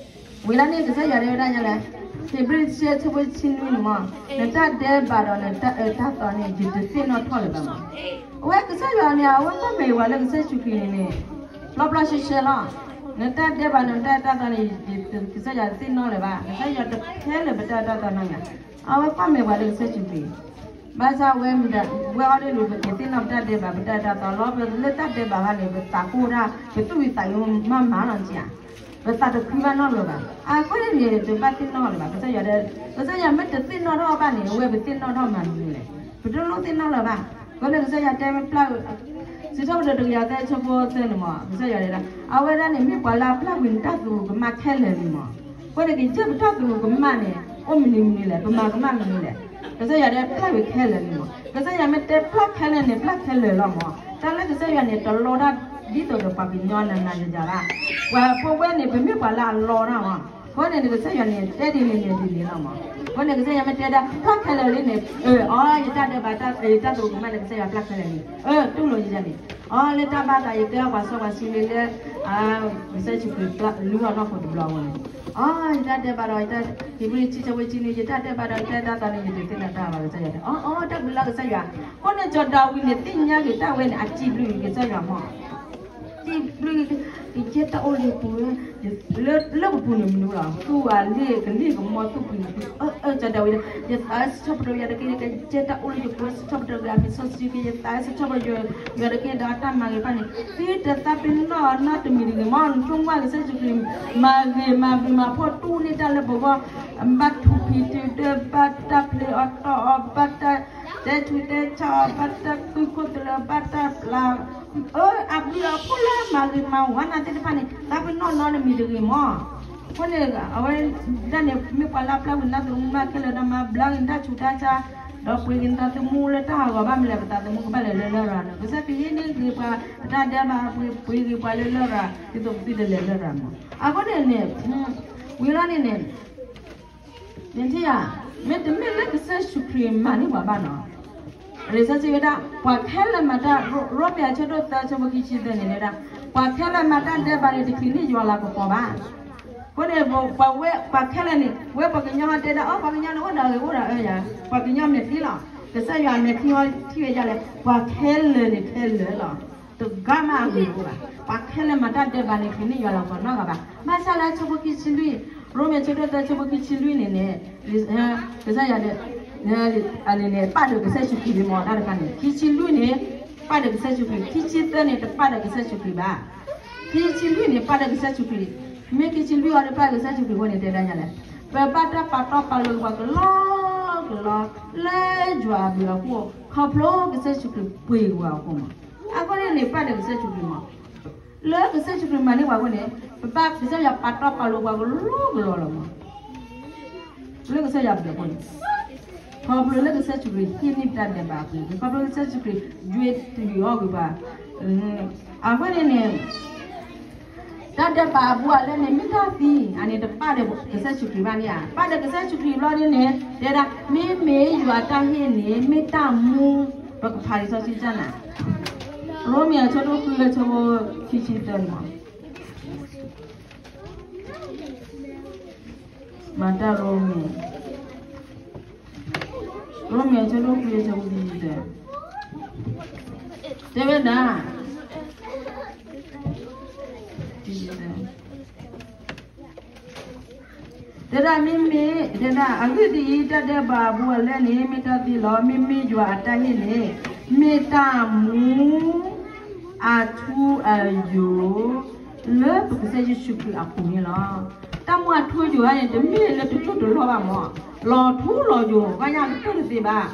ဝံၤလီၤန့ၣ် ကစၢ်ယွၤတဲဝဲဒၣ်ညါလဲၣ်, ဟ့းဘြံၤဆၢ ဆၢဖိတဆံနွံန့ၣ်မး နတၢ်ဒဲးဘးဒီးနတၢ်အၢတၢ်သီန့ၣ် ယတသ့ၣ်နီၣ်ထီၣ်လၢၤဘၣ်မး. အဝဲကစၢ်ယွၤန့ၣ် အဝဲကွၢ်မဲာ်ဝဲလၢကစၢ်ယ့ၣ်ၡူးခရံာ်န့ၣ်န့ၣ် ပျီပျီရှဲရှဲလီၤ. နတၢ်ဒဲးဘး နတၢ်အၢတၢ်သီန့ၣ် ကစၢ်ယွၤတသ့ၣ်နီၣ်လၢၤဘၣ်. ကစၢ်ယွၤတဖဲလၢၤပတၢ်အၢတၢ်သီနီတမံၤ. အဝဲကွၢ်မဲာ်ပှၤလၢကစၢ်ယ့ၣ်ၡူးခရံာ် ဘၣ်ဆၣ်ဝဲမတၤ ဝဲအီၤဒ်န့ၣ် ပကသ့ၣ်နီၣ်ပတၢ်ဒဲးဘး ပတၢ်အၢတၢ်သီလီၤ. ပလၢတၢ်ဒဲးဘးခါန့ၣ် ပသးကိၢ်တၢ် ပသူၣ်ဝံၤသးအုးမးမးလီၤက့ဧါ. ပသးတခုဘၣ်နီတဘျီဘၣ်. အဃိန့ၣ်န့ၣ် တဘၣ်သ့ၣ်နီၣ်လၢၤဘၣ်. ကစၢ်ယွၤဒီး ကစၢ်ယွၤမ့ၢ်တသ့ၣ်နီၣ်ထီၣ်ဘၣ်န့ၣ် အဝဲပသ့ၣ်နီၣ်ထီၣ်မၤမနုၤလဲၣ်. ပတလိၣ်သ့ၣ်နီၣ်လၢၤဘၣ်. အဃိန့ၣ် ကစၢ်ယွၤတဲမ့ၢ်ပျၢ် စံးထီၣ်ပတြၢၤတကယၤသၢ ဆၢဖိသၢန့ၣ်မး ကစၢ်ယွၤတဲဒၣ် အဝဲဒၣ်န့ၣ် မ့ၢ်ပှၤလၢအပျၢ်ကွံာ်နတၢ်သူၣ်ကမၣ်ခဲလၢာ်န့ၣ်မး. အဃိန့ၣ် ကယဲၢ်ပတၢ်သူၣ်ကမၣ်န့ၣ် အိၣ်မနုၤမနုၤလဲၣ်, ပမၤကမၣ်မနုၤလဲၣ်. ကစၢ်ယွၤတဲပျၢ်ကွံာ်ခဲလၢာ်န့ၣ်မး. ကစၢ်ယွၤမ့ၢ်တဲပျၢ်ခဲလၢာ်န့ၣ် ပျၢ်ခဲလၢာ်လီၤမး. တၢ်လၢကစၢ်ယွၤန့ၣ် တလီတၢ်ဒ်သိးဒီးပှၤကညီနၤနၤယၤယၤဘၣ်. ပှၤဖိဝဲန့ၣ် ပမ့ၢ်ပှၤလၢအလီတၢ်မး. အဃိန့ၣ် ကစၢ်ယွၤန့ၣ် တဲဒ်န့ၣ်န့ၣ်ဒ်န့ၣ်လီၤမး. အဃိန့ၣ် ကစၢ်ယွၤမ့ၢ်တဲဒၣ် ဖျါခဲလၢာ်လံန့ၣ်, အၢ အီ ယတၢ်ဒဲးဘး ယတၢ်သရူးကမၣ်န့ၣ် ကစၢ်ယွၤဖျါခဲလၢာ်လံ, အၢ တူၢ်လိာ်ယၤန့ၣ်, အီ လၢတၢ်ဘၣ်သးယတဲပှၤစီပှၤဆှံလၢ ကစၢ်ယ့ၣ်ၡူးခရံာ်လုၢ်အီၣ်နီၢ်ခိတဘျီအဂီၢ်န့ၣ်, အီ ယတၢ်ဒဲးဘးဒီး ယတၢ် ဟံးဘြံၤ ဆံဆၢဖိဆံနွံ ယတၢ်ဒဲးဘးဒီး ယတၢ်အဲၣ်တၢ်သီန့ၣ် ယတသ့ၣ်နီၣ်တၢ်ဘၣ် ကစၢ်ယွၤတဲ, အီ အီ တၢ်ဘျုးလၢကစၢ်ယွၤ. အဃိန့ၣ်စီၤဒၤဝံးန့ၣ် သ့ၣ်ညါက့ၤတၢ်ဝဲန့ၣ် အစံးဘျုးက့ၤကစၢ်ယွၤမး စံးဘျုး ကယဲၢ်တၢ်အိၣ်လၢယပူၤ, လၢပပူၤန့ၣ်မနုၤလီၤ, သူၣ်အလ့ၣ်ကလ့ၣ်ကမီ သူၣ်ပူၤန့ၣ် အၢ အၢ စီၤဒၤဝံး, ယသးစံးထီၣ်ပတြၢၤယွၤတက့ၢ်, ကယဲၢ်တၢ်အိၣ်လၢယပူၤ စံးထီၣ်ပတြၢၤက့ၤ အမံၤစီဆှံက့ၤ, ယသးစံးထီၣ်ပတြၢၤယွၤတက့ၢ် ဒီးအတၢ်မၤဂ့ၤတဖၣ်န့ၣ် သုတသးပ့ၤနီၣ်နီတမံၤတဂ့ၤ, မ်နဆိကမိၣ်ကစၢ်ယ့ၣ်ၡူးခရံာ် မၤဂ့ၤမၤဘျုးမၤဖှိၣ်တူၢ်န့ၢ်တၢ်လၢပဂီၢ်, ဘၣ်ထူးဖံးထူးဒၢး, ဘၣ်တၢ်ဖျ့အီၣ်တီၢ်အီၤ, ဘၣ်တၢ်တဲဆူးတဲဆါအီၤ, ဘၣ်တၢ်ဃုခိၣ်သလၢ, ဘၣ်တၢ်ပျၢ် အၢ အဘျုးအဖှိၣ်လၢမၤဂ့ၤမၤဝါနၤသ့ၣ်တဖၣ်န့ၣ် သးပ့ၤနီၣ်နီတမံၤတဂ့ၤမး. အဃိန့ၣ် အဝဲဒၣ်န့ၣ် မ့ၢ်ပှၤလၢပျၢ်ဝံၤနၢ်သရူးမုၢ်မးခဲလၢာ်ဒီး မၤဘျါက့ၤနတၢ်ဆူးတၢ်ဆါ, ဒီးပှ့ၤက့ၤနသးသမူလၢတၢ်ဟးဂီၤဘၣ်မလဲၣ်, ပသးသမူကဘၣ်လဲၤလၢလရာ်န့ၣ်, ကစၢ်ခရံာ်ဟ့ၣ်န့ၢ်ဂ့ၤပှၤ ပတၢ်ဒဲးဘး ပှ့ၤက့ၤပှၤလၢလရာ် ဒ်သိးပသုတလဲၤလရာ်မး. အဃိန့ၣ်န့ၣ် ဝံၤလီၤန့ၣ်န့ၣ် နထံၣ်ဧါ, မ့တမ့ၢ်လၢကစၢ်ယ့ၣ်ၡူးခရံာ်မၤန့ၢ်ပှၤဘၣ်နီၤ, လံာ်စီဆှံဝဲဒၣ် ပှၤခဲလၢာ်မၤတၢ်, ရိမ့ၤအဆၢဒိၣ်သၢ ဆၢဖိခံဆံသၢန့ၣ်ဝဲဒၣ်, ပှၤခဲလၢာ်မၤတၢ်ဒဲးဘးန့ၣ် တချုးန့ၢ်ယွၤလၤကပီၤဘၣ်. အဃိန့ၣ် ပဝဲပှၤခဲလၢာ်န့ၣ် ဝဲပှၤကညီဟီတဲဒၣ် အီ ပှၤကညီန့ၣ်အိၣ်ဒီးဂ့ၤအိၣ်ဒီးအၢယၤ, ပှၤကညီမဲာ်ချံလီၤ. ကစၢ်ယွၤမဲာ်ချံဟီထံၣ်ဝဲဒ်လဲၣ်, ပှၤခဲလၢာ်န့ၣ်ခဲလၢာ်လီၤ. တဂၤမးအဂ့ၤတအိၣ်ဘၣ်. ပှၤခဲလၢာ်မၤတၢ်ဒဲးဘးန့ၣ် တချုးန့ၢ်ယွၤလၤကပီၤနီတဂၤဘၣ်. ဘၣ်ဆၣ်လၢဆၢဖိခံဆံလွံၢ်, ရိမ့ၤဆၢဒိၣ်သၢ ဆၢဖိခံဆံလွံၢ်န့ၣ်န့ၣ်, ကစၢ်ယွၤန့ၣ် အန့ၣ်န့ၣ် ပာ်ဒီးကစၢ်ယ့ၣ်ၡူးခရံာ်မး တၢ်တခါန့ၣ် ခံဆံလွံၢ်န့ၣ် ပာ်ဒီးကစၢ်ယ့ၣ်ၡူးခရံာ်, ခံဆံသၢန့ၣ် တပာ်ဒီးကစၢ်ယ့ၣ်ၡူးခရံာ်ဘၣ်. ခံဆံလွံၢ်န့ၣ် ပာ်ဒီးကစၢ်ယ့ၣ်ၡူးခရံာ်, မ့ၢ်ခံဆံလွံၢ်အံၤ တပာ်ဒီးကစၢ်ယ့ၣ်ၡူးခရံာ်အဃိန့ၣ် တဲဒၣ်ညါလဲၣ်, ပဘၣ်တၢ်ပာ်တီပာ်လိၤပှၤကလီကလီ လၢယွၤအဘျုးအဖှိၣ် ခီဖျိကစၢ်ယ့ၣ်ၡူးခရံာ်ပှ့ၤက့ၤပှၤအဃိမး. အဃိန့ၣ်န့ၣ် ပာ်ဒီးကစၢ်ယ့ၣ်ၡူးခရံာ်မး လၢကစၢ်ယ့ၣ်ၡူးခရံာ်မၤန့ၢ်ပှၤအဃိန့ၣ် ပဘၣ်ကစၢ်ယွၤပာ်တီပာ်လိၤပှၤကလီကလီလီၤမး. လၢကစၢ်ယွၤအဘျုးအဃိန့ၣ် ခီဖျိလၢကစၢ်ယ့ၣ်ၡူးခရံာ်ဟ့ၣ်န့ၢ်ပတၢ်ဒဲးဘးအဃိ, ခီဖျိလၢကစၢ်ယ့ၣ်ၡူးခရံာ် ယွ့တုၤအီၣ်ကွံာ်ပှၤ, အဃိန့ၣ်န့ၣ် တၢ်ဒဲးဘးအဘူးအလဲန့ၣ် မ့ၢ်တၢ်သံ, အန့ၣ်တပာ်ဒီးကစၢ်ယ့ၣ်ၡူးခရံာ်ဘၣ်န့ၣ်ဧါ, ပာ်ဒီးကစၢ်ယ့ၣ်ၡူးခရံာ်ဘျီန့ၣ်န့ၣ် တဲဒၣ် မ့မ့ၢ်ယွၤအတၢ်ဟ့ၣ်န့ၣ် မ့ၢ်တၢ်မူ, ပကဖးလံာ်စီဆှံကနၤ, ရိမ့ၤအဆၢဒိၣ်ဃု အဆၢဖိခံဆံသၢန့ၣ်မး မၤတၢ်ရိမ့ၤ, ရိမ့ၤအဆၢဒိၣ်ဃု အဆၢဖိခံဆံသၢ, တဲဝဲဒၣ် တဲဒၣ်မ့မ့ၢ်, တဲဒၣ် အဂ့ၢ်ဒ်အံၤ, တၢ်ဒဲးဘးအဘူးအလဲန့ၣ် မ့ၢ်တၢ်သံလီၤ. မ့မ့ၢ်ယွၤအတၢ်ဟ့ၣ်န့ၣ် မ့ၢ်တၢ်မူအထူအယိာ် လၢပကစၢ်ယ့ၣ်ၡူးခရံာ်အပူၤန့ၣ်လီၤ. တၢ်မူအထူအယိာ်န့ၣ် တမ့ၢ်လၢတကၠိၢ်တလီၢ်ဘၣ်မး, လီၤထူလီၤယိာ် ပှၤညါကတၢၢ်တသ့ဘၣ်.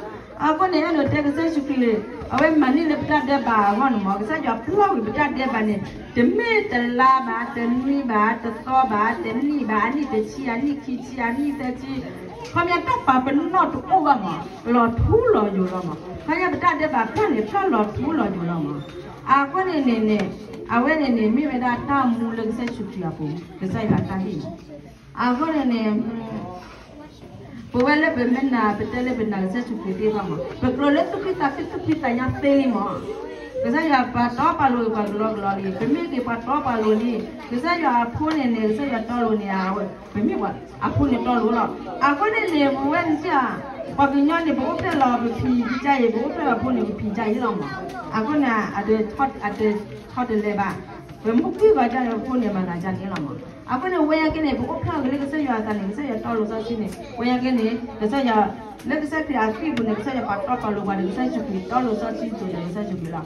အဃိန့ၣ် အဲၣ်ဒိးတဲကစၢ်ယ့ၣ်ၡူးခရံာ် အဝဲမၤန့ၢ်လၢပတၢ်ဒဲးဘးအဂီၢ်န့ၣ်မး, ကစၢ်ယွၤပျၢ်ကွံာ်ပတၢ်ဒဲးဘးန့ၣ် တမ့ၢ်တလါဘၣ်, တနွံဘၣ်, တသီဘၣ်, တနံၣ်ဘၣ်, အနံၣ်တဆံ, အနံၣ်ခံဆံ, အနံၣ်သၢဆံ, ခီပညီတၢ်ပာ်ပနီၣ်တအိၣ်ဘၣ်မး, လီၤထူလီၤယိာ်လီၤမး. ခီပညီပတၢ်ဒဲးဘးဖျၢၣ်န့ၣ် ဖျၢၣ်လီၤထူလီၤယိာ်လီၤမး. အဃိန့ၣ်န့ၣ်န့ၣ် အဝဲန့ၣ်န့ၣ် မ့ၢ်ဝဲဒၣ်တၢ်မူလၢကစၢ်ယ့ၣ်ၡူးခရံာ်အပူၤ, ကစၢ်ယွၤအတၢ်ဟ့ၣ်မး. အဃိန့ၣ်န့ၣ် ပဝဲလၢပမ့ၢ်နာ် ပတဲလၢပနာ်ကစၢ်ယ့ၣ်ၡူးခရံာ်သ့ဘၣ်မး, ပကြၢးလၢသူၣ်ဖှံသးခု သူၣ်ဖှံသးညီသ့လံမး. ကစၢ်ယွၤပာ်တီပာ်လိၤပှၤကလီကလီလံ, ပမ့ၢ်က့ၤပှၤတီပာ်လိၤလံ. ကစၢ်ယွၤအဖိန့ၣ်န့ၣ် ကစၢ်ယွၤတီလိၤန့ၣ် ပမ့ၢ်ပှၤအဖိန့ၣ်တီလိၤလီၤ. အဃိန့ၣ်န့ၣ် ပဝဲန့ၣ်စ့ၢ် ပှၤကညီန့ၣ် ပအိၣ်ဖျဲၣ်လီၤပဖံးကါအံၤ, ပအိၣ်ဖျဲၣ်လီၤဖိန့ၣ် ပဖံးကါအံၤလီၤမး. အဃိန့ၣ် အတထီၣ်တလဲၤဘၣ်, ပမ့ၢ်ကွၢ်ဂီၤဒ်န့ၣ် ဖိန့ၣ်မၤသးဒ်န့ၣ်လီၤမး. အဃိန့ၣ် ဝဲယဲက့န့ၣ် ပအိၣ်ဖျဲၣ်အီၤက့ၤလၢကစၢ်ယွၤအသးန့ၣ် ကစၢ်ယွၤတီလိၤစီဆှံန့ၣ် ဝဲယဲက့န့ၣ် ကစၢ်ယွၤ လၢကစၢ်ခရံာ်အသွံၣ်ပူၤန့ၣ် ကစၢ်ယွၤပာ်တီပာ်လိၤပှၤဒီး ကစၢ်ယ့ၣ်ၡူးခရံာ်တီလိၤစီဆှံစူၤဒီးကစၢ်ယ့ၣ်ၡူးခရံာ်လီၤ.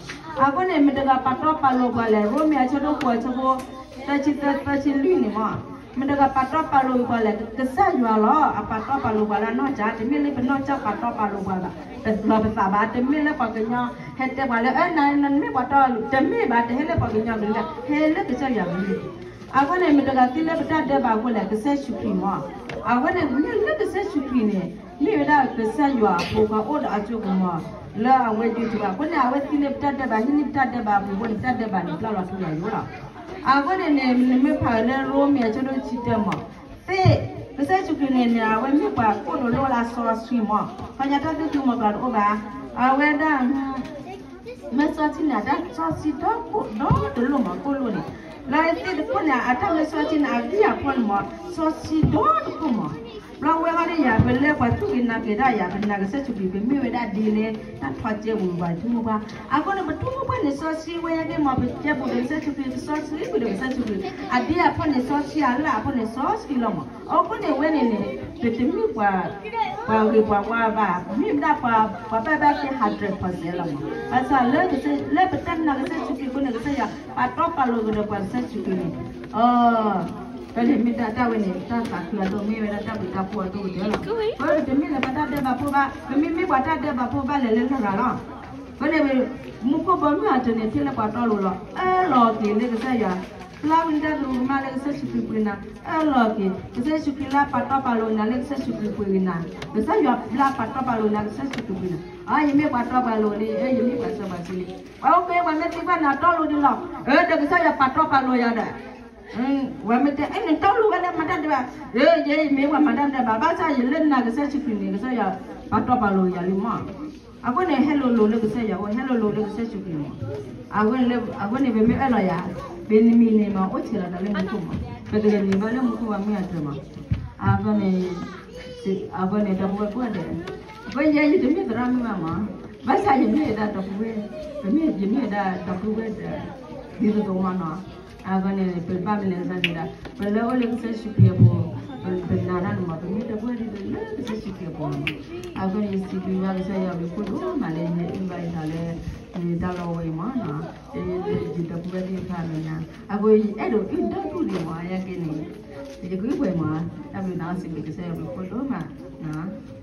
အဃိန့ၣ် မတၤတဂၤပာ်တီပာ်လိၤပှၤလဲၣ်, ရိမ့ၤအဆၢဒိၣ်ဃိး အဆၢဖိ သၢဆံသၢ သၢဆံလွံၢ်န့ၣ်မး, မတၤတဂၤပာ်တီပာ်လိၤပှၤလဲၣ်, ကစၢ်ယွၤလီၤ. အပာ်တီပာ်လိၤပှၤလၢအနီၢ်ကစၢ်, တမ့ၢ်လၢပနီၢ်ကစၢ်ပာ်တီပာ်လိၤပှၤဘၣ်, ပလီၤပသးဘၣ်, တမ့ၢ်လၢပှၤကညီ ဟဲတဲပှၤလၢ နမ့ၢ်ပှၤတီလိၤ, တမ့ၢ်ဘၣ်, တဟဲလၢပှၤကညီကလုာ်ဘၣ်, ဟဲလၢကစၢ်ယွၤကလုာ် အဃိန့ၣ် မတၤတဂၤသံလၢပတၢ်ဒဲးဘးအဃိလဲၣ်, ကစၢ်ယ့ၣ်ၡူးခရံာ်မး. အဃိန့ၣ် မ့ၢ်လၢကစၢ်ယ့ၣ်ၡူးခရံာ်န့ၣ် မ့ၢ်ဝဲဒၣ်ကစၢ်ယွၤအဖိခွါအိၣ်ဒီးအစိကမီၤ လၢအဝဲယုၢ်ထီၣ်ဘၣ်. အဃိန့ၣ် အဝဲသံလၢပတၢ်ဒဲးဘး, ဟံးန့ၢ်ပတၢ်ဒဲးဘးအပူၤအဃိန့ၣ် ပတၢ်ဒဲးဘးန့ၣ် ပျၢ်လီၤထူလီၤယိာ်လီၤ. အဃိန့ၣ်န့ၣ် နမ့ၢ်ဖးလၢရိမ့ၤအဆၢဒိၣ်တဆံတၢမး, သ့ၣ် ကစၢ်ယ့ၣ်ၡူးခရံာ်န့ၣ်န့ၣ် အဝဲမ့ၢ်ပှၤကိၣ်လိာ်လၢအစီဆှံမး, ခီညါတၢ်သူၣ်ခုမီၤကျီတအိၣ်ဘၣ်. အဝဲဒၣ် မ့ၢ်စီဆှံန့ၣ် အတၢ်စီဆှံဒီကိၣ်ဒီတလိၣ်မး ကိၣ်လိာ်န့ၣ်, လၢသ့ၣ်တခိၣ်န့ၣ် အတၢ်မ့ၢ်စီဆှံန့ၣ် အဂံၢ်အဖီန့ၣ်မး စီဆှံဒီတကိၣ်မး. ဘျီဝဲဃီဒီးယၤ ပလၢပှၤသူၣ်က့ၤနၤက့ၤတၢ်ယၤ ပနာ်ကစၢ်ယ့ၣ်ၡူးခရံာ် ပမ့ၢ်ဝဲဒၣ်ဒ်လဲၣ် တၢ်ထီၣ်ကဲပူၤပှၤထူမိၢ်ပှၢ်. အဃိန့ၣ် ပထူမိၢ်ပှၢ်န့ၣ် စီဆှံဝဲယဲက့မး ပကဲပူၤဒီးကစၢ်ယ့ၣ်ၡူးခရံာ် ပစီဆှံကွံာ်ဒီးကစၢ်ယ့ၣ်ၡူးခရံာ် အဂံၢ်အဖီန့ၣ် စီဆှံအလၢအဖီန့ၣ် စီဆှံလီၤမး. အဃိန့ၣ် ဝဲန့ၣ်န့ၣ် ပတမ့ၢ်ပှၤ ပှၤဂ့ၤပှၤဝါဘၣ်, မ့ၢ်ဒၣ်ပှၤ ပှၤဘၣ်ဘၣ်က့ hundred percent လီၤမး. ဘၣ်ဆၣ်လၢ လၢပတၢ်နာ်ကစၢ်ယ့ၣ်ၡူးခရံာ်အဃိန့ၣ် ကစၢ်ယွၤ ပာ်တီပာ်လိၤကဒီးပှၤကစၢ်ယ့ၣ်ၡူးခရံာ်န့ၣ်, အ ဖဲန့ၣ်မ့ၢ်တၢ် တၢ်ဝဲန့ၣ် တၢ်သးခုအဒိၣ် မ့ၢ်ဝဲဒၣ်တၢ်ဘျုးတၢ်ဖှိၣ်အဒိၣ်ကတၢၢ်လီၤ. ပတမ့ၢ်လၢပတၢ်ဒဲးဘးဖိဘၣ်, ပမ့ၢ်မ့ၢ်ပှၤတၢ်ဒဲးဘးဖိဘၣ်လဲၤလၢလရာ်လီၤ. ဖဲန့ၣ် မူခိၣ်ဘီမုၢ်အထၢၣ်န့ၣ် ထဲလၢပှၤတီလိၤလီၤ. အၢၣ်လီၤက့ၤလၢကစၢ်ယွၤ, ပျၢ်ဝံၤတၢ်သရူးကမၣ်လၢကစၢ်ယ့ၣ်ၡူးခရံာ်ပှ့ၤနၤ, အၢၣ်လီၤက့ၤ ကစၢ်ယ့ၣ်ၡူးခရံာ်လၢပာ်တီပာ်လိၤနၤလၢကစၢ်ယ့ၣ်ၡူးခရံာ်ပှ့ၤက့ၤနၤ, ကစၢ်ယွၤလၢပာ်တီပာ်လိၤနၤလၢကစၢ်ယ့ၣ်ၡူးခရံာ်ပှ့ၤနၤ. အ ယမ့ၢ်ပှၤတီပှၤလိၤလံ, အၢ ယမ့ၢ်ပှၤစီပှၤဆှံလံ. ပှၤအိၣ်က့ၤပှၤမ့ၢ်သံကွၢ်နၤတီလိၤဒ်လဲၣ်, အၢ ဒီးကစၢ်ယွၤပာ်တီပာ်လိၤယၤဒီး ဝဲမ့ၢ်တဲ အဲ နတီလိၤဝဲလၢမၤတၢ်ဒဲးဘး, အၢ ယဲယမ့ၢ်ပှၤမၤတၢ်ဒဲးဘး ဘၣ်ဆၣ်ယလၢနာ်ကစၢ်ယ့ၣ်ၡူးခရံာ်န့ၣ် ကစၢ်ယွၤပာ်တီပာ်လိၤယၤလံမး. အဃိန့ၣ် ဟဲလိၤလိၤလၢကစၢ်ယွၤအိၣ်, ဟဲလိၤလိၤလၢကစၢ်ယ့ၣ်ၡူးခရံာ်မး. အဃိန့ၣ် အဃိန့ၣ် ပမ့ၢ်အၢၣ်လီၤယၤ, ပမ့ၢ်နမံၤန့ၣ်မး အိၣ်ဆဲးလီၤတၢ်လၢမူခိၣ်မး, ပကလဲၤနံၤဘၣ်လၢမူခိၣ်ဘီမုၢ်အထၢၣ်မး. အဃိန့ၣ် အဃိန့ၣ် ဒီပုၢ်ဝဲၢ်ကိးဂၤဒဲး, အဃိယဲယတမ့ၢ်သရၣ်မုၣ်ဘၣ်မး, ဘၣ်ဆၣ်ယမ့ၢ်ဝဲဒၣ်ဒီပုၢ်ဝဲၢ်, ပမ့ၢ် ယမ့ၢ်ဝဲဒၣ်ဒီပုၢ်ဝဲၢ်ဒီး ဒ်သိးသိးမးနီၤ. အဃိန့ၣ် ပဘၣ်မနုၤလဲၣ်န့ၣ်ဒီး ပလၢအိၣ်လၢကစၢ်ယ့ၣ်ၡူးခရံာ်အပူၤ, ပ ပနာ်တၢ်န့ၣ်မး ပမ့ၢ်ဒီပုၢ်ဝဲၢ်ဒ်သိးလၢကစၢ်ယ့ၣ်ၡူးခရံာ်အပူၤလီၤ. အဃိန့ၣ် ယစံးဘျုးဘၣ်ကစၢ်ယွၤဘျုးဖးဒိၣ်မးလၢယဟဲအုၣ်ဘၣ်ယသးလၢ ယတၢ်လီၢ်ဝဲအံၤမးနီၤ, ယ ယဒီပုၢ်ဝဲၢ်သ့ၣ်တဖၣ်မဲာ်ညါ, အဃိယအဲၣ်ဒိးအုၣ်ဒီပုၢ်ဒံးမး ယဲက့န့ၣ်, ယကအုၣ်ပှဲၤမး, တၢ်ဘျုးသးစံးဘျုးကစၢ်ယွၤဘျုးဖးဒိၣ်မးနီၤ.